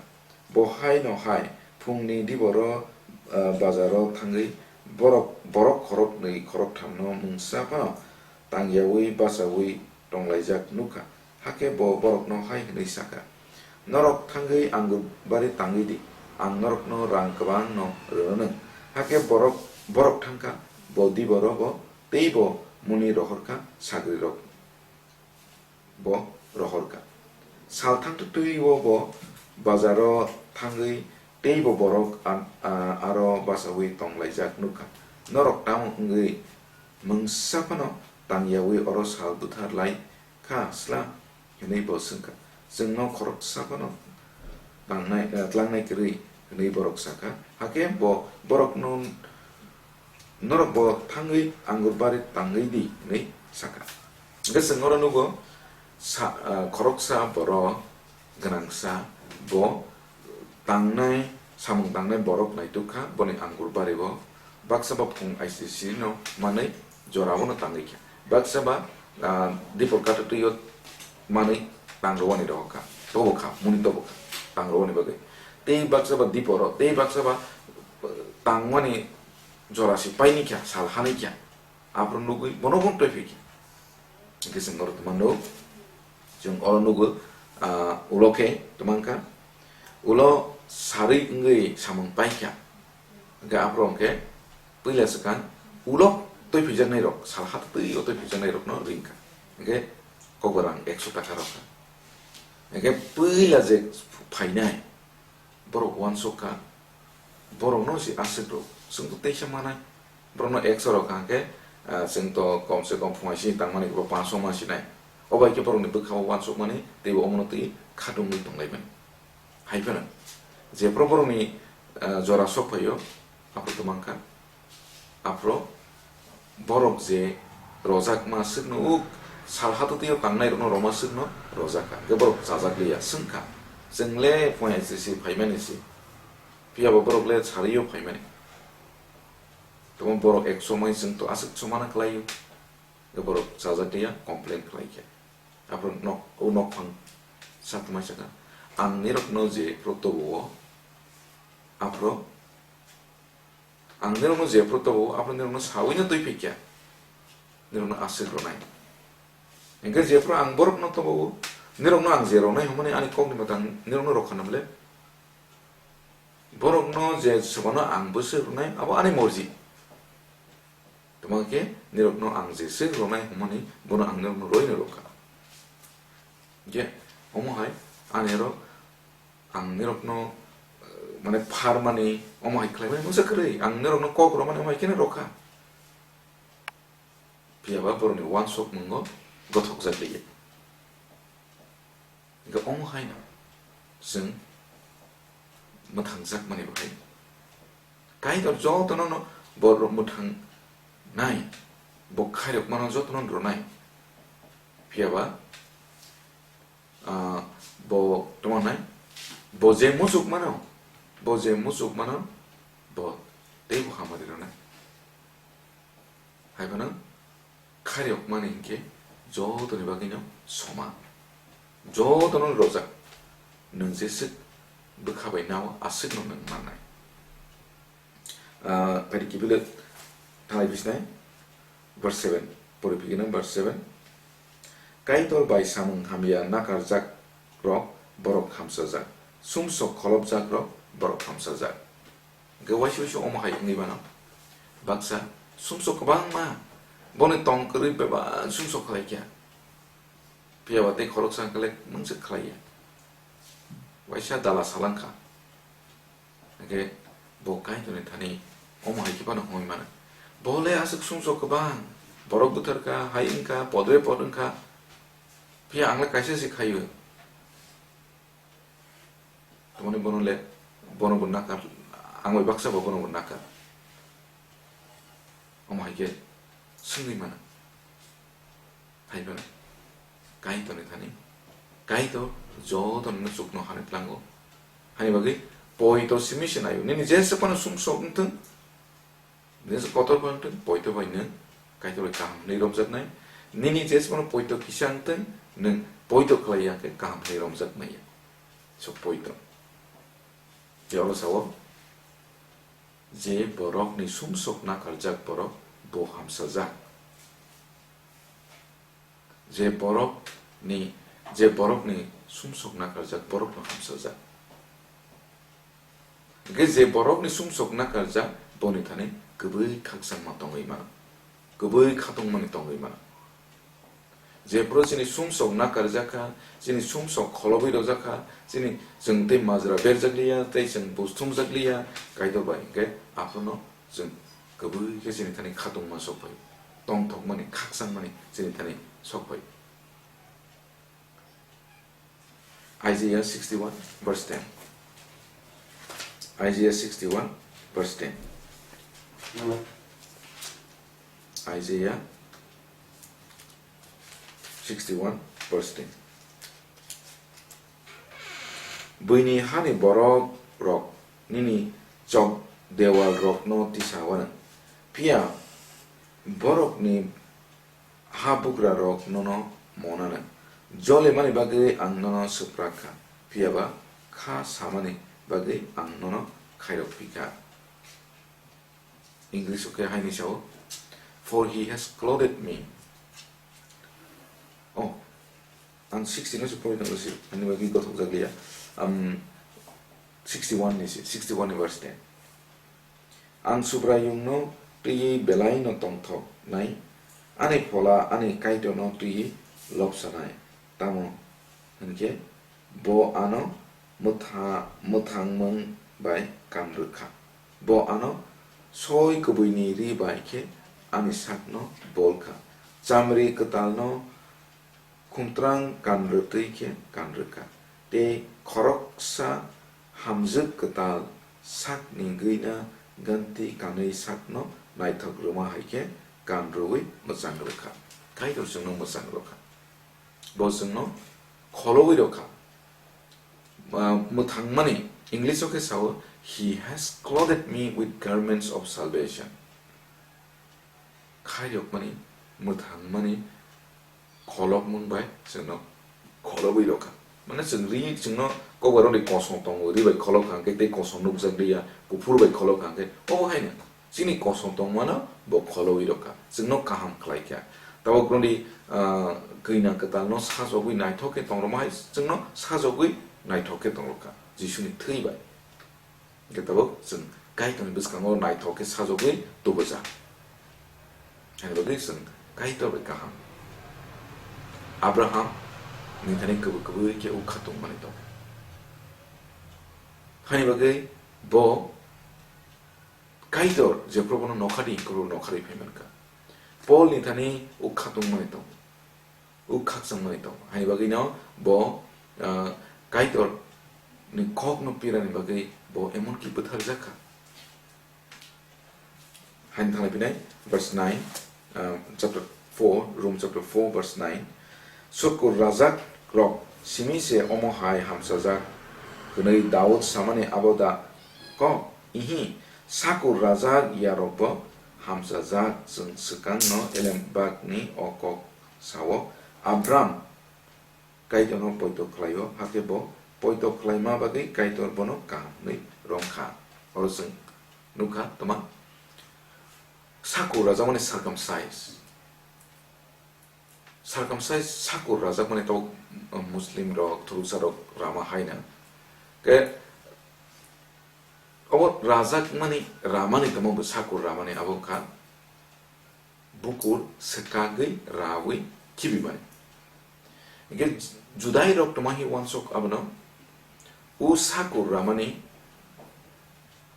Bo hai no hai phungni diboro, ah, bazaro thangwi borok, borok khoroknwi khorokthamno mungsa phano tangyawi bachaui tonglaijak nukha. Hakhe bo borokno hai hwnwi sa kha, "Norok thangwi angur bari tangwi di, ang norokno rang kwbangno rwnanw." Hakhe borok, borok thang kha, bo diboro bo tei bo muni rohor kha, sagrirok bo rohor kha. Sal thangtwtwi-o bo bazaro thangwi teibo borok a-, a-, aro bachaui tong laijak nuk kha. "Norok tamo wngwi mungsa phano tang yaui oro sal buthar lai kha sla?" hwnwi bo swng kha. "Chwngno khoroksa phano tangnai, eh, tlangnai kwrwi," hwnwi borok sa kha. Hakhe bo borokno, "Norok bo thangwi angur bari tangwi di," hwnwi sa kha. Hwnkhe chwng oro nugo sa-, ah, khoroksa borok gwnangsa bo tangnai, samung tangnai borok naituk kha, boni angur bari o baksa ba phung I C C no manwi jora o no tangwi kha. Baksa ba, ah, dipor katatwi o manwi tangrwani rohor kha, tobo kha, muni tobo kha, tangrwani bagwi. Tei baksa ba dipor o, tei baksa ba, eh, tangmani jora se paini kha, sal hanwi kha. Aphuru nugwi bono bo twi phi kha. Hwnkhe chwng oro tongma nuk. Chwng oro nugo, ah, ulo khe twmang kha. Ulo sarwi wngwi samung pai kha. Hwnkhe aphuru hwnkhe puila swkang ulo twi phijaknai rok, sal hat twi o twi phijaknai rokno ring kha. Hwnkhe kokborok ekso taka rok kha. Hwnkhe puila je phainai, borok uansuk kha, borokno se aswk rw, chwng tei teisa manai, borokno ekso rw kha hwnkhe, ah, chwng to kom se kom phungai sini tangmani bo panch so man sinai. O bai khe borokni bwkha o uansukmani tei bo omono twi khatungwi tonglaimani. Hai phano jephru borokni, ah, jora sok phaio, aphuru twmang kha. Aphuru borok je rojakma swkno uk sal hatwtwi o tangnai rokno roma swkno rojak kha. Hwnkhe borok chajak liya swng kha, "Chwng le phungai se se phaimani se, phiya bo borok le sarwi o phaimani." Tamo borok ekso mai chwng to aswk somana khlai o. Hwnkhe borok chajak liya complain khlai khe. Aphuru nok, o nokphang sa twmai sa kha, "Ang nirokno je phuru tobo o, aphuru ang nirokno je phuru tobo o, aphuru nirokno sawino twi phi kha, nirokno aswk rwnai. Hwnkhe je phuru ang borokno tobo o, nirokno ang je rwnai hwnmani ani kokni mwtang nirokno rw kha na bwle? Borokno je swbano ang bwswk rwnai, abo ani morji. Tamo khe nirokno ang je swk rwnai hwnmani, bono ang nirokno rwino rw kha." Hwnkhe omo hai ani oro ang nirokno, eh, mane pharmani omo hai khlaimani mungsa kwrwi, ang nirokno kok rwmani omo hai kheno rw kha. Phiya ba borokni uansukmungo gothokjak liya. Hwnkhe omo haino chwng mwthangjakmani bahai Kaitor jotono no borok mwthang nai, bo khairok mano jotono rwnai. Phiya ba, ah, bo tongma nai, bo je muchuk mano, bo je muchuk mano, bo teibo hamari rwnai. Hai phano khairokmani hinkhe jotoni bagwino soman, jotono rojak, nwng jeswk bwkha bai nao aswkno nwng mannai. Ah, phaidi kiphilwi thalai bisnai, verse seven, pori phikino verse seven. Kaitor bai samung hamya nakarjak rok borok hamsajak, sumsok kholopjak rok borok hamsajak. Hwnkhe waisa waisa omo hai wngwi mano. Baksa sumsok kwbangma, boni tong kwrwi bebak sumsok khlai kha. Phiya ba tei khoroksa hwnkhe le mungsa khlai ya. Waisa dala salang kha. Hwnkhe bo Kaitorni thani omo hai khe phano hwnwi mano. Bo le aswk sumsok kwbang, borok buthar kha, hai wng kha, podre pod wng kha. Phiya ang le kaisa se khaio. Tamoni bono le, bono bo nakar, ang bai baksa bo bono bo nakar. Omo hai khe swngwi mano. Hai phano Kaitorni thani, Kaitor jotono chukno hani tlango. Hani bagwi poito simi se naio. Nini jesa phano sumsok wngthung, Nini kotor bai wngthung, poito bai nwng Kaitor bai kaham hwnwi romjaknai. Nini jesmano poito kisa wngthung, nwng poito khlai ya khe kaham hwnwi romjakmaya. So poito. Tei oro sao, je borokni sumsok nakarjak borok, bo hamsajak. Je borok ni Je borokni sumsok nakarjak, borokno hamsajak. Hingke je borokni sumsok nakarjak, boni thani kwbwi khakchangma tongwi mano, kwbwi khatungmani tongwi mano. Jephru chini sumsok nakarjak kha, chini sumsok kholobwi rojak kha, chini chwng tei majra berjak liya, tei chwng bus thumjak liya, Kaitor bai hingke aphano chwng kwbwi khe chini thani khatungma sok phai, tongthokmani, khakchangmani chini thani sok phai. Isaiah sixty-one verse ten. Isaiah sixty-one verse ten. Isaiah sixty-one verse ten. Buini hani borok rok nini chok dewal rokno tisa wanang. Phiya borokni ha bugra rok nono monanang. Jolemani bagwi ang nono swprak kha, phiya ba kha samani bagwi ang nono khairok phi kha. English o khe haini sao, "For he has clothed me." Oh, ang sixty no se pori tongo se, ani bagwi gothok jak liya. Um, sixty-one ni se, sixty-one ni verse ten. Ang Subraiyungno twiwi belaino tongthoknai, ani phola ani Kaitorno twiwi lobsanai. Tamo hwn khe bo ano mwtha-, mwthangmung bai kan rwkha. Bo ano soi kwbwini ri bai khe ani sakno bol kha. Chamri kwtalno khumtrang kan rwtwi khe kan rwkha, tei khoroksa hamjwk kwtal sakni gwina ganti kanwi sakno naithok rwma hai khe kan rwui mwchang rwkha. Kaitor chwngno mwchang rwkha. Bo chwngno kholowi rwkha. Ah, mwthangmani, English o khe sao, "He has clothed me with garments of salvation." Khairokmani, mwthangmani kholopmung bai chwngno kholobwi rokha. Mane chwng ri, chwngno kokbaroni kosom tongo, ri bai kholopkha hwnkhe tei kosom nukjak liya, kuphur bai kholopkha hwnkhe, obo haino chini kosom tongmano bo kholobwi rokha, chwngno kaham khlaikha. Tabuk roni, ah, kwina kwtalno sajogwi naithok khe tongrwma hai chwngno sajogwi naithok khe tongrwkha Jisuni thwi bai. Hingke tabuk chwng Kaitorni bwskango naithok khe sajogwi tubujak. Haini bagwi chwng Kaitor bai kaham. Abraham ni thani kwbwi kwbwi khe uk kha tongmani tongo. Haini bagwi bo Kaitor jephru bono nokha di, hingke bo nokha di phai mankha. Paul ni thani uk kha tongmani tongo. Uk khakchangmani tongo. Hai bagwino bo, ah, Kaitor ni kokno pirani bagwi bo emonki bwtharjak kha. Haini thanglai phinai, verse nine, ah, chapter four, Rom chapter four, verse nine. Sakur rajak rok simi se omo hai hamsajak hwnwi Daud samani abo da kok? Ihi, sakur rajak yarok bo hamsajak, chwng swkangno Elembakni o kok sao, Abram Kaitorno poito khlaio, hakhe bo poito khlaima bagwi Kaitor bono kaham hwnwi romkha. Oro chwng nukha, toma? Sakur rajak mani circumcise. Circumcise sakur rajak mani tabuk, uh, Muslim rok, Thuruksa rok rama haina. Ke obo rajak mani, ramani tamo bo sakur ramani abo wngkha bukur swkagwi rawi khibimani. Hingke Judai rok tongma hi wansuk abono, o sakur ramani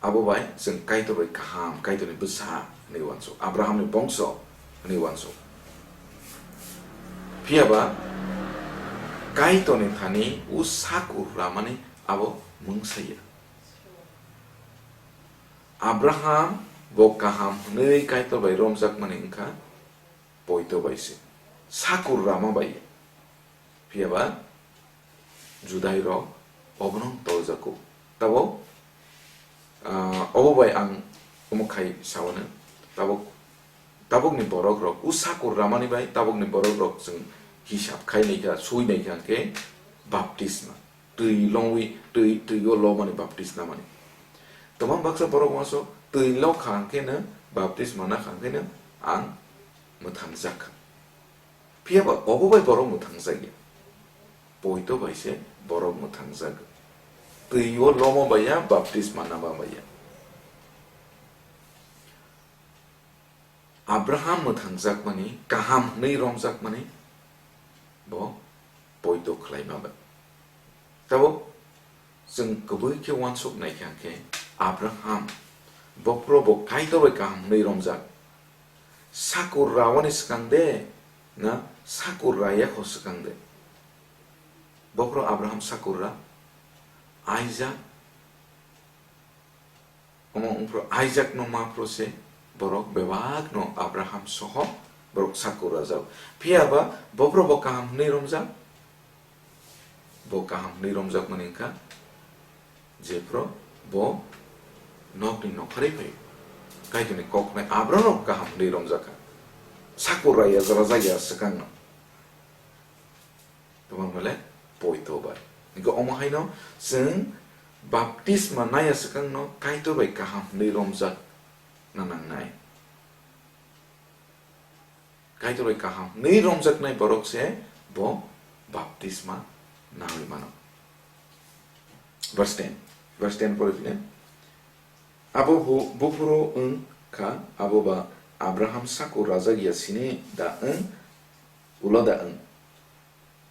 abo bai chwng Kaitor bai kaham, Kaitorni bwsa hinwi wansuk, Abrahamni bongso hinwi wansuk. Phiya ba Kaitorni thani o sakur ramani abo mungsa ya. Abraham bo kaham hwnwi Kaitor bai romjakmani wngkha poito bai se, sakur rama bai. Phiya ba Judai rok obono toljago. Tabuk, ah, obo bai ang omo khai sawano, tabuk, tabukni borok rok, o sakur ramani bai tabukni borok rok chwng hisab khai naikha, sui naikha hwnkhe baptisma. Twi longwi, twi, twi o lomani baptisma mani. Tobang baksa borok uansuk twi lokha hwnkhe no baptisma nakha hwnkhe no ang mwthangjak kha. Phiya ba obo bai borok mwthangjak ya. poito bai se borok mwthangjago. Twi o lomo bai ya, baptisma nama bai ya. Abraham mwthangjakmani, kaham hwnwi romjakmani, bo poito khlaima bai. Tabuk chwng kwbwi khe uansuk naikha khe, Abraham bophuru bo Kaitor bai kaham hwnwi romjak. Sakur rawani swkang de, na sakur raya kho swkang de? Bophuru Abraham sakur ra, Isaac, omo wngphuru Isaac no ma phuru se borok bebak no Abraham soho borok sakur rajak. Phiya ba bophuru bo kaham hwnwi romjak? Bo kaham hwnwi romjakmani wngkha, jephuru bo nokni nokharwi phaio. Kaitorni kok hwnwi Abraham kaham hwnwi romjakha. Sakur raya, rajak ya swkang no. Tamo hwnle poito bai. Hingke omo haino chwng baptisma naya swkang no Kaitor bai kaham hwnwi romjak na nangnai. Kaitor bai kaham hwnwi romjaknai borok se bo baptisma nawi mano. Verse ten. Verse ten pore phine. Abo bu-, buphuru wng kha, abo ba Abraham sakur rajak ya sini da wng, ulo da wng?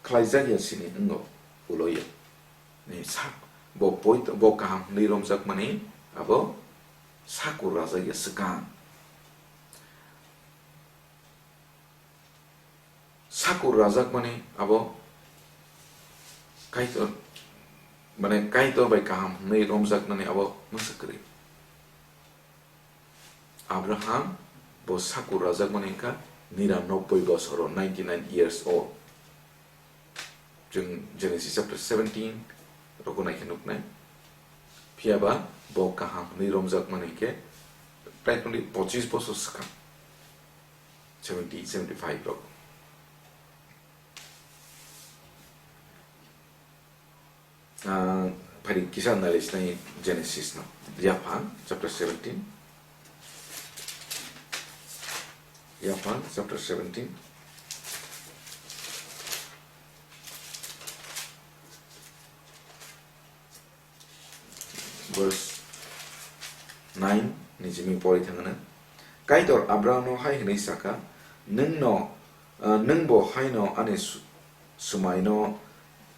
Khlaijak ya sini wngo, ulo ya. Ni sak, bo poito, bo kaham hwnwi romjakmani abo sakur rajak ya swkang. Sakur rajakmani abo Kaitor, mane Kaitor bai kaham hwnwi romjaknani abo mungsa kwrwi. Abraham bo sakur rajakmani wngkha niranobboi bosoro, ninety nine years old. Chwng Genesis chapter seventeen rogo naikhe nuknai. Phiya ba bo kaham hwnwi romjakmani khe prai tongdi pochis bosor swkang. Seventy, seventy five rok. Ah, phari kisa analyze nai Genesis no. Yaphang chapter seventeen. Yaphang chapter seventeen. Verse nine ni simi pori thangna. Kaitor Abraham no hai hwnwi saka, "Nwng no, ah, nwng bo hai no ani su-, swmai no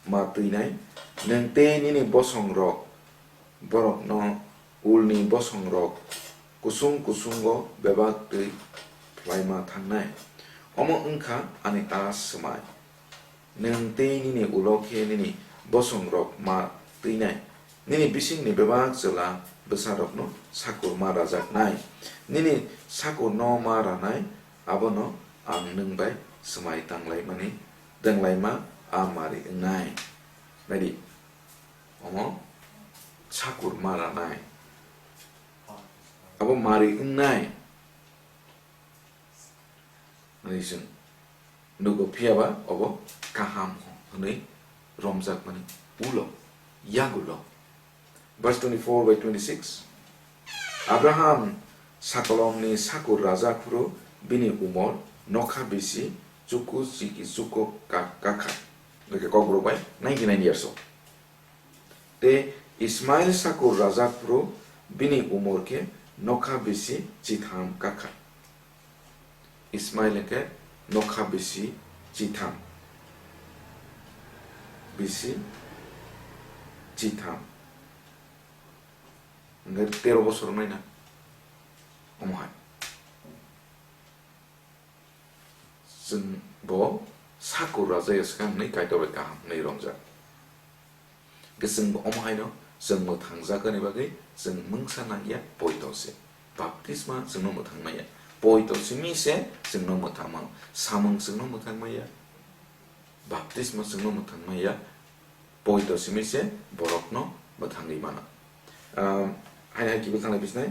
ma twinai, nwng tei nini bosong rok borok no ulni bosong rok kusung kusungo bebak twi phlaima thangnai. Omo wngkha ani a swmai." Nwng tei nini ulo khe nini bosongrok ma twinai. Nini bisingni bebak chwla bwsarokno sakur ma rajaknai. Nini sakurno ma ranai, abono ang nwng bai swmai tanglaimani, tanglaima a mari wngnai. Naidi, omo sakur ma ranai. Abo mari wngnai. Hwnwi chwng nugo, phiya ba obo kaham hwnwi romjakmani ulo, yagulo. Verse twenty-four by twenty-six, Abraham sakolomni sakur rajak phuru bini umor nokha bisi chuku chiki chuko ka-, kakha. Hwnkhe kokborok bai ninety nine years old. Tei Ismail sakur rajak phuru bini umor khe nokha bisi chitham kakha. Ismail hwnkhe nokha bisi chitham. Bisi chitham. Hwnkhe tero bosor wngnai na? Omo hai. Chwng bo sakur rajakya swkang hwnwi Kaitor bai kaham hwnwi romjak. Hwnkhe chwng bo omo haino chwng mwthangjakani bagwi chwng mungsa nangya poito se. Baptisma chwngno mwthang maya. Poito simi se chwngno mwthang mano. Samung chwngno mwthang maya. Baptisma chwngno mwthang maya. Poito simi se borokno mwthangwi mano. Ah, hai hai kibo thanglai bisnai.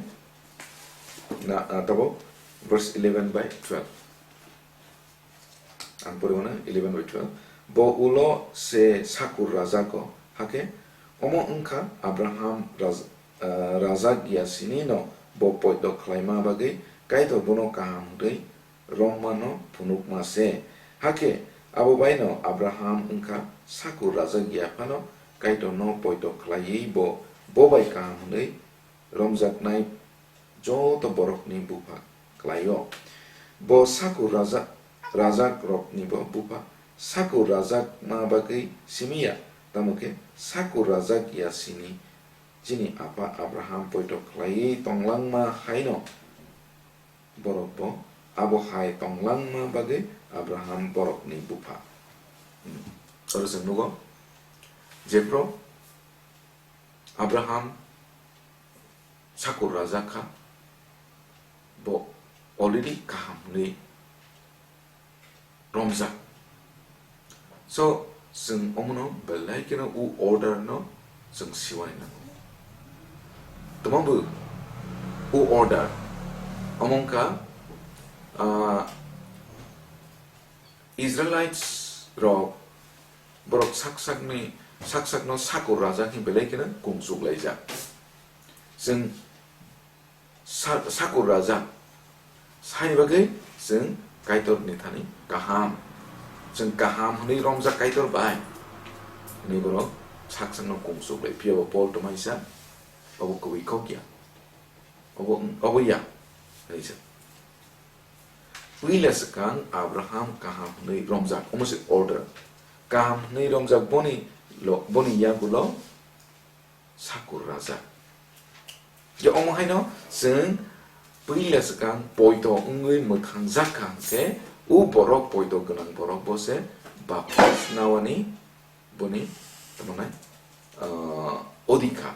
Na, ah, tabo verse eleven by twelve. Ang pori mano eleven by twelve. Bo ulo se sakur rajago, hakhe omo wngkha Abraham raj-, ah, rajak ya sini no bo poito khlaima bagwi Kaitor bono kaham hwnwi romma no phunukma se. Hakhe abo bai no Abraham wngkha sakur rajak ya phano Kaitorno poito khlaiwi bo, bo bai kaham hwnwi romjaknai joto borokni bupha khlai-o. Bo sakur rajak, rajak roknibo bupha. Sakur rajakma bagwi simi ya, tamo khe sakur rajak ya sini chini apa Abraham poito khlaiwi tonglangma haino borok bo abo hai tonglangma bagwi Abraham borokni bupha. Hmm. Oro chwng nugo, jephru Abraham sakur rajak kha, bo already kaham hwnwi romjak. So, chwng omono belai kheno u order no chwng siwai nango. Tamo bo u order. Omo wngkha, ah, Israelites rok borok sak sakni, sak sakno sakur rajak hwnwi belai kheno kungchuk laijak. Chwng sa-, sakur rajak. Saini bagwi chwng Kaitorni thani kaham. Chwng kaham hwnwi romjak Kaitor bai. Hwnwi borok sak sakno kungchuk lai. Phiya bo Paul tongmani sa, obo kwbwi kok ya. Obo, obo ya. Hwnwi sa. Puila swkang Abraham kaham hwnwi romjak. Omo se order. Kaham hwnwi romjak boni lo, boni yagulo sakur rajak. Je omo haino chwng puila swkang poito wngwi mwthangjak kha hwnkhe, u borok poito gwnang borok bo se baptis nawani boni, tamo nai, ah, odhikar.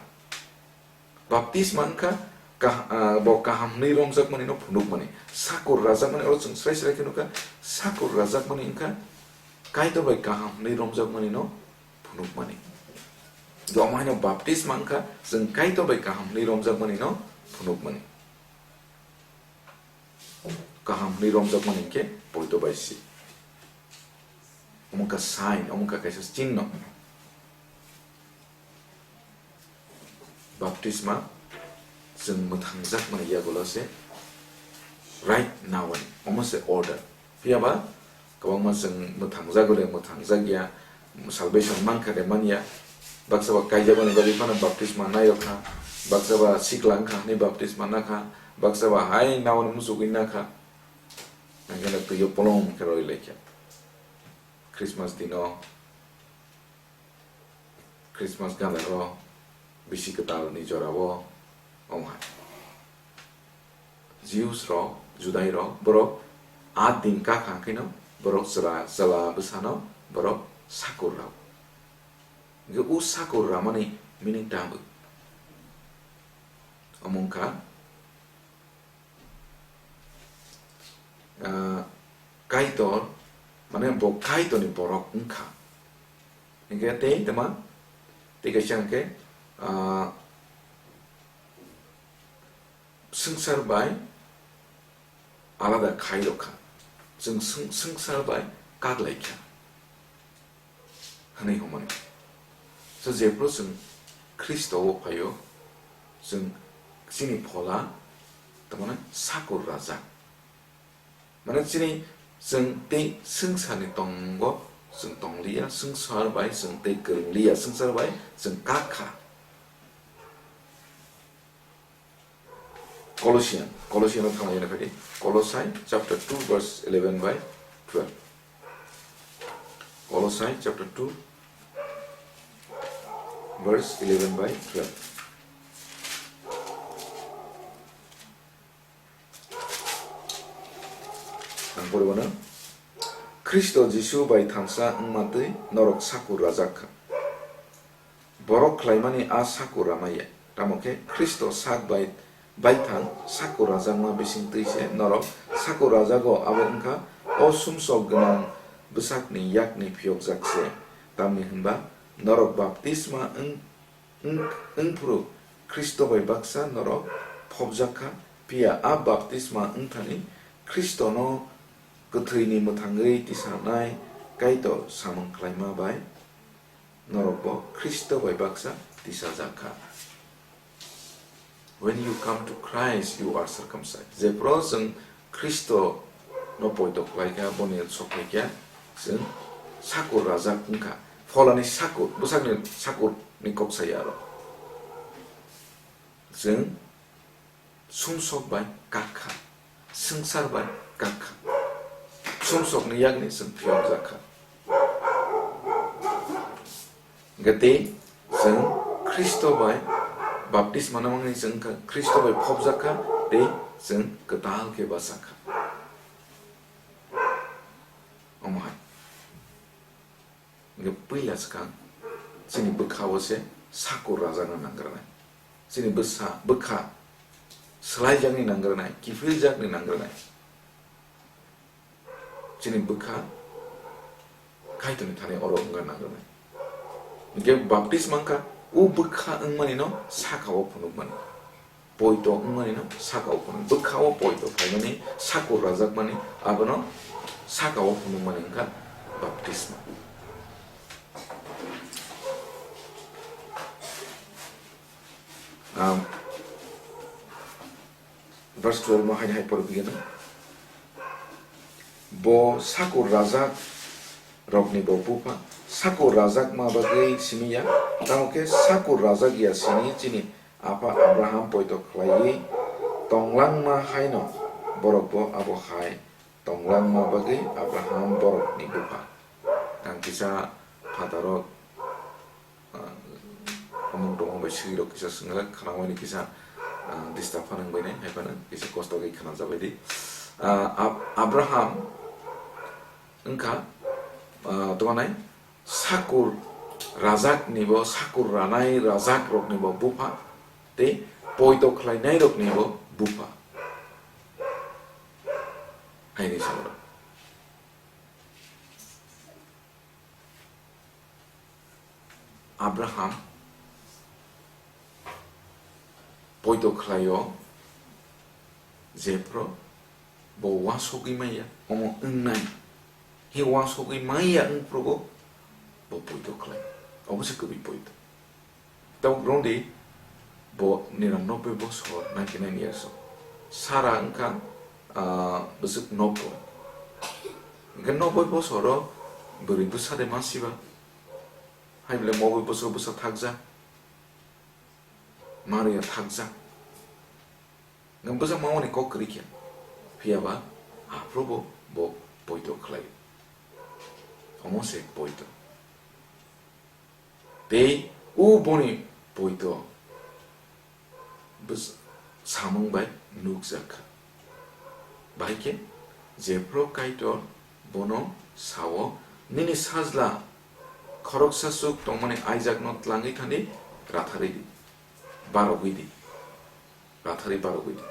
Baptisma wngkha kah-, ah, bo kaham hwnwi romjakmani no phunukmani. Sakur rajakmani oro chwng srai srai khe nukha, sakur rajakmani wngkha Kaitor bai kaham hwnwi romjakmani no phunukmani. Omo haino baptisma wngkha chwng Kaitor bai kaham hwnwi romjakmani no phunukmani. Kaham hwnwi romjakmani hinkhe poito bai si. Omo wngkha sign, omo wngkha kaisa chinno. Baptisma chwng mwthangjakmani yagulo se right now, omo se order. Phiya ba kwbangma chwng mwthangjak le mwthangjak ya, salvation mankha de manya, baksa ba kaijakmani bagwi phano baptisma nairok kha, baksa ba sikla wngkha hwnwi baptisma nakha, baksa ba hai naoni muchugwi nakha, hwnkhe no twio polong khe roi laikha. Christmas dino Christmas gana rw, bisi kwtal ni jora o, omo hai. Jews rok, Judai rok, borok a din kha kha khe no, borok chwla, chwla bwsa no, borok sakur rw. Hwnkhe o sakur rwmani meaning tamo? Omo wngkha, ah, Kaitor, mane bo Kaitorni borok wngkha. Hingke tei tama, tei kaisa hingke, ah, swngchar bai alada khai rok kha. Chwng swng-, swngchar bai kaglai kha. Hwnwi hwnmani. So, jephru chwng Khristo o phaio, chwng chini phola, tamani sakur rajak. Mane chini chwng tei swngcharni tongo chwng tongliya, swngchar bai chwng tei kwrwngliya, swngchar bai chwng kak kha. Colossian, Colossian o thangna yana kadi. Colossae chapter two verse eleven by twelve. Colossae chapter two verse eleven by twelve. Ang poribo no, Khristo Jisu bai thansa wngma twi norok sakur rajak kha. Borok khlaimani a sakur ramaya. Tamo khe Khristo sak bai baithang sakur rajakma bising twi se norok sakur rajago, abo wngkha o sumsok gwnang bwsakni yakni phiyokjak se. Tamni hwnba norok baptisma wng, wng, wngphuru Khristo bai baksa norok phobjak kha, phiya a baptisma wngthani Khristono kwthwini mwthangwi tisanai Kaitor samung khlaima bai norokbo Khristo bai baksa tisajak kha. When you come to Christ, you are circumcised. Jephru chwng Khristo no poito khlai kha, boni sok phai kha, chwng sakur rajak wng kha. pholani sakur, bwsakni sakurni kok saya aro. Chwng sumsok bai kak kha, swngchar bai kak kha, sumsokni yakni chwng phiyokjak kha. Hwnkhe tei chwng Khristo bai baptisma nangmani chwng wngkha, Khristo bai phobjak kha tei chwng kwtal khe bachak kha. Omo hai. Hwnkhe puila swkang chini bwkha-o se sakur rajakna nangkranai. Chini bwsa, bwkha swlaijakni nangkranai, kiphiljakni nangkranai. Chini bwkha Kaitorni thani oro wngna nangkranai. Hwnkhe baptisma wngkha, o bwkha wngmani no saka-o phunukmani. Poito wngmani no saka-o phunuk. Bwkha-o poito phaimani, sakur rajakmani, abono saka-o phunukmani wngkha baptisma. Um, verse twelve mo haini hai porwi phigeno. Bo sakur rajak rokni bo bupha, sakur rajak ma bagwi simi ya, tamo khe sakur rajak ya sini chini apha Abraham poito khlaiwi tonglangma haino borok bo abo hai tonglangma bagwi Abraham borokni bupha. Ang kisa phatarok, ah, omong tomong bai swirok kisa swngjak, khwnamani kisa, ah, disturb phano wngbainai, hai phano kisa kosto khe khwnajabaidi. Ah, Ab-, Abraham wngkha, ah, tongmani sakur rajakni bo, sakur ranai rajakrokni bo bupha, tei poito khlainairokni bo bupha. Haini samungo. Abraham poito khlaio, jephru bo uansugwi manya, omo wngnai. Hi uansugwi manya wngphrugo bo poito khlai. Obo se kwbwi poito. Tabuk rwngdi bo niram nobboi bosor, ninety nine years o. Sara wngkha, ah, bwswk nobboi. Hwnkhe nobboi bosoro bwrwi bwsa de ma siba? Hai bwle nobboi bosor bwsa thakjak? Maria thakjak. Hwnkhe bwsa mamani kok kwrwi khe. Phiyaba aphuru bo bo poito khlai. Omo se poito. Tei o boni poito bwsa-, samung bai nukjak kha. Bahai khe jephru Kaitor bono sao, "Nini sajla khoroksa chuk tongmani Aijakno tlangwi thani ratharwi di, barogwi di, ratharwi barogwi di."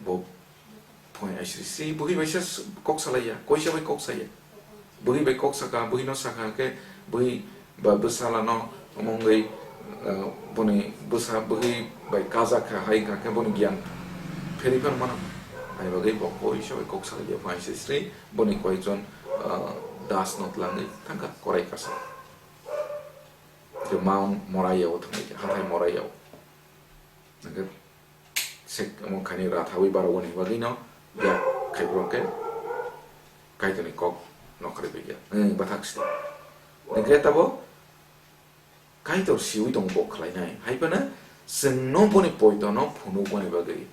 Bo phone aisri sri bwrwi bai se kok salaiya, koisa bai kok saya. Bwrwi bai kok saka, bwrwi no saka khe bwrwi ba bwsala no omongwi, eh, boni bwsa bwrwi bai kajak kha hai kha khe boni giyan pheri phano mano. Hai bagwi bo koisa bai kok salaiya phone aisri sri boni koijon, eh, das no tlangwi thangkha korai kasa. Je Mount Moriah o thangwi khe, hathai Moriah o. Hwnkhe sek omo khaini rathawi barogoni bagwino ya khaibrok khe Kaitorni kok nokharwi phaikha. Wng bathak site. Hwnkhe tabo Kaitor siwi tongo bo khlainai. Hai phano chwngno boni poitono phunukmani bagwi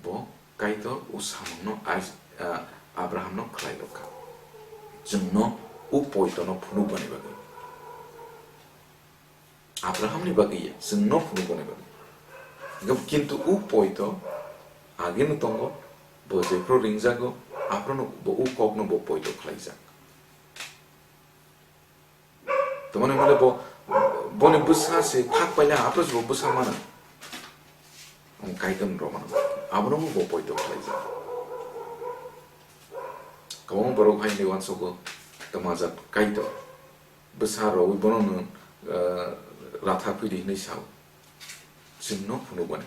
bo Kaitor o samungno Ais-, ah, Abrahamno khlai rwkha. Chwngno o poitono phunukmani bagwi. Abrahamni bagwi ya, chwngno phunukmani bagwi. Gab-, kintu o poito ageno tongo, bo jephru ringjago, aphruno bo o kokno bo poito khlaijak. Tamani hwnle bo, boni bwsa se thak paila, aphuru se bo bwsa mano. Ang Kaitor rw mano. Abono bo poito khlaijak. Kwbangma borok hai hinwi uansugo, twmajak Kaitor. Bwsa rwui bono nwng, eh, ratha phidi hinwi sao. Chwngno phunukmani.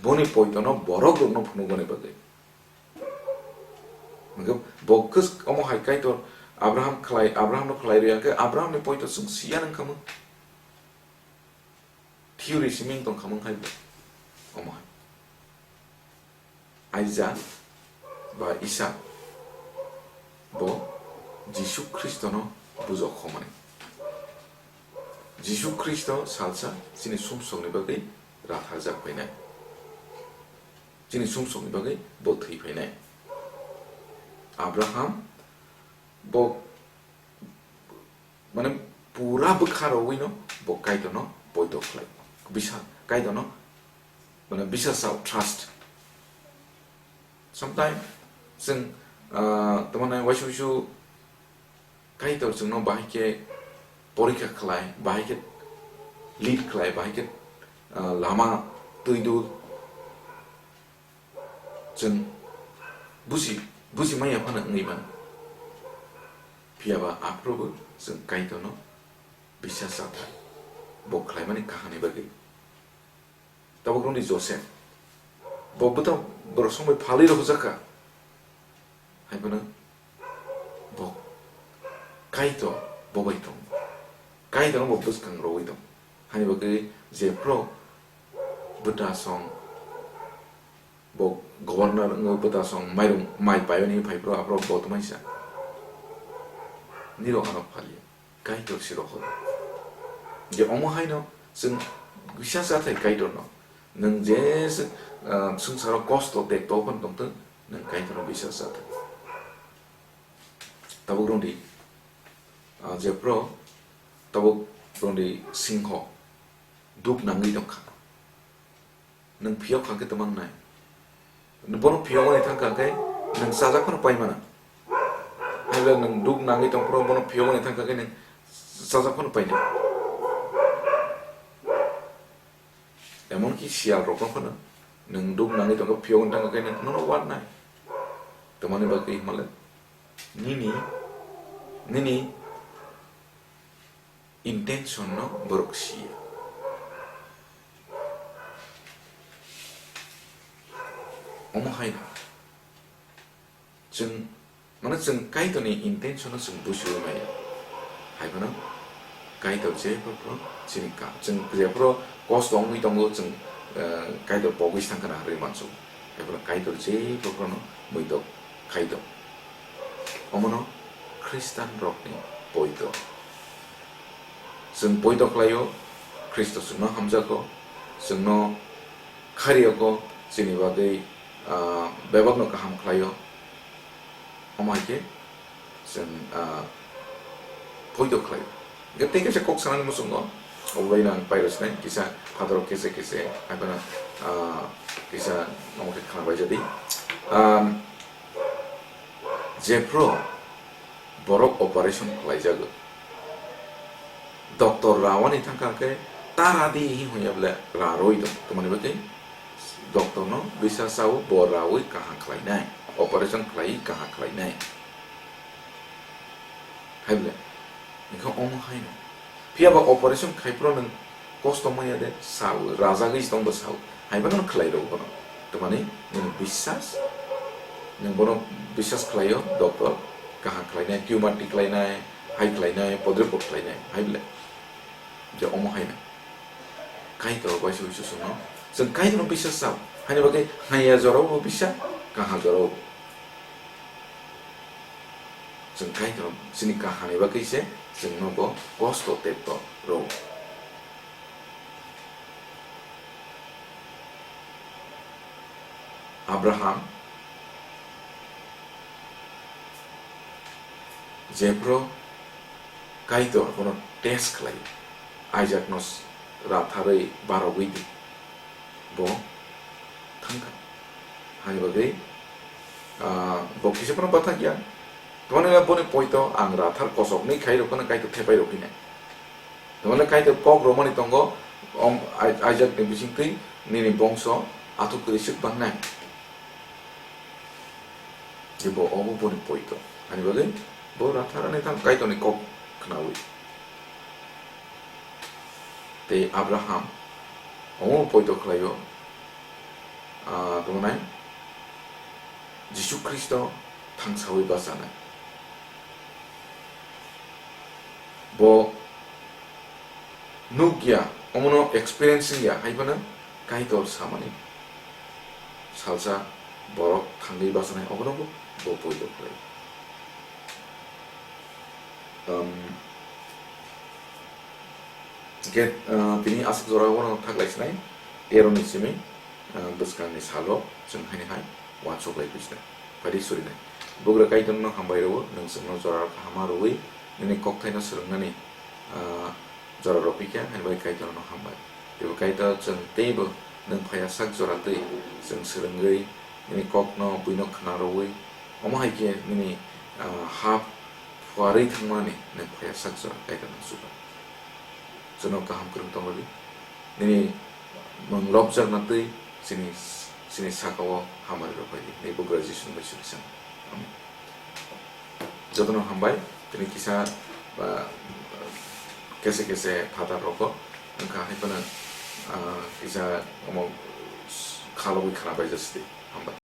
Boni poitono borok rokno phunukmani bagwi. Hwnkhe bo khe omo hai Kaitor Abraham khlai, Abrahamno khlai rwya khe Abrahamni poito chwng siya nang khamung. Theory simi wng tong khamung hai bo. Omo hai. Isaac ba Isak Bo Jisu Khristono bujok homani. Jisu Khristo salsa chini sumsokni bagwi ratharjak phainai. Chini sumsokni bagwi bo thwi phainai. Abraham bo, mane, pura bwkha rowino bo Kaitorno poito khlai. Bisa, Kaitorno, mane, bisa sao, trust. Sometimes chwng, ah, tamani waisa waisa Kaitor chwngno bahai khe porikha khlai, bahai khe lead khlai, bahai khe, ah, lama twi dul. Chwng buji, buji maya phano wngwi mano. Phiya ba aphuru bo chwng Kaitorno biswas chathai. Bo khlaimani kahamni bagwi. Tabuk rwngdi Joseph. Bo bwtang borok songbai phalwi rwjakha. Hai phano bo Kaitor bo bai tongo. Kaitorno bo bwskang rwui tongo. Hani bagwi jephru bwtasong bo governor wngwi bwtasong mairung mai paiwi phaiphru aphuru bo tongmani sa. Nirok ano phalia. Kaitor si rohor. Je omo haino chwng biswas chathai Kaitorno. Nwng je, ah, swngcharo kosto tekto phano tongthwng, nwng Kaitorno biswas chathai. Tabuk rwngdi, ah, jephru tabuk rwngdi singho duk nangwi tongkha. Nwng phiyok kha khe twmang nai. Bono phiyogwi thang kha khe nwng chajak phano pai mano. Hai le nwng duk nangwi tong phuru bono phiyogwi thang kha khe nwng chajak phano pai nai. Emon ki siyal rok no phano nwng duk nangwi tong khe phiyogwi thang kha khe nwng nono war nai. Twmani bagwi hwnba le nini, nini intention no borok siya. Omo hai no chwng, mane, chwng Kaitorni intention no chwng bujiwi maya. Hai phano Kaitor jephru chini ka, chwng jephru kosto wngwi tongo, chwng, eh, Kaitor pogwi sang khna harwi mansu. Hai phano Kaitor jephru no muitok khai tong. Omono Khristan rokni poito. Chwng poito khlaio, Khristo chwngno hamjago, chwngno khariogo, chini bagwi, ah, bebakno kaham khlaio. Omo hai khe chwng, ah, poito khlaio. Hwnkhe tei kaisa kok sanani muchungo, obo bai nang pairw sinai, kisa phataro kese kese, hai phano, ah, kisa omo khe khna bai jadi. Am, Jephru borok operation khlaijago. Doctor rawani thangkha khe ta ra di hi hwnya bole rarwi tong. Tamoni bagwi doctor no bisa sao bo rawi kaham khlainai, operation khlai kaham khlainai. Hai bole, engkha omo haino. Phiya ba operation khai phuru nwng kosto manya de sao, rajagwi tong bo sao. Hai phano khlai rw bono. Tamani nwng biswas, nwng bono biswas khlaio, doctor kaham khlainai, tumor tiklainai, hai khlainai, podre pod khlainai, hai bole. Je omo haino. Kaitor bai se uisu sungno. Chwng Kaitorno biswas sao. Haini bagwi haiya jorao bo bisa, kaham jorao bo. Chwng Kaitor chini kahamni bagwi se chwngno bo kosto tepto rw. Abraham jephru Kaitor bono test khlai, Isaakno ratharwi barogwi di. Bo thangkha. Hani bagwi, ah, bo kisa phano bathakya. Tamani boni poito ang rathar kosoknwi khai rw phano Kaitor thepai rw phinai. Tamani Kaitor kok romani tongo, om, Ai-, Isaakni bisingtwi nini bongso athuk kwrwi swk bangnai. Je bo obo boni poito. Hani bagwi bo ratharani thang Kaitorni kok khnaui. Tei Abraham omo poito khlaio, ah, tongmani Jisu Khristo thangsaui bachanai. Bo nukya, omono experience wngya, hai phano Kaitor samani salsa borok thangwi bachanai, obono bo, bo poito khlai. Um, get, uh, tini aswk jora o no thaklai sinai, teroni simi, uh, bwskangni salo chwng haini hai uansuk lai sinai, phaidi surinai. Bugra Kaitorno hambai rwo, nwng chwngno jora kahama rwui, nini kokthaino swrwngnani, uh, jora rw phikha, haini bai Kaitorno hambai. Teibo Kaitor chwng teibo nwng phaiya sak jora twi chwng swrwngwi, nini kokno buino khna rwui, omo hai khe nini, ah, hap phuarwi thangmani nwng phaiya sak jora Kaitor nwng chuba. Chwngno kaham kwrwng tong rwdi. Nini mwng lobjakna twi chini, chini saka-o hamari rw phaidi. Nini bugra Jisuni bai suri sano. Amen. Jotono hambai, tini kisa, ba, kese kese phatar rokho, wngkha hai phano, ah, kisa omo khalogwi khna bai jasidi. Hambai.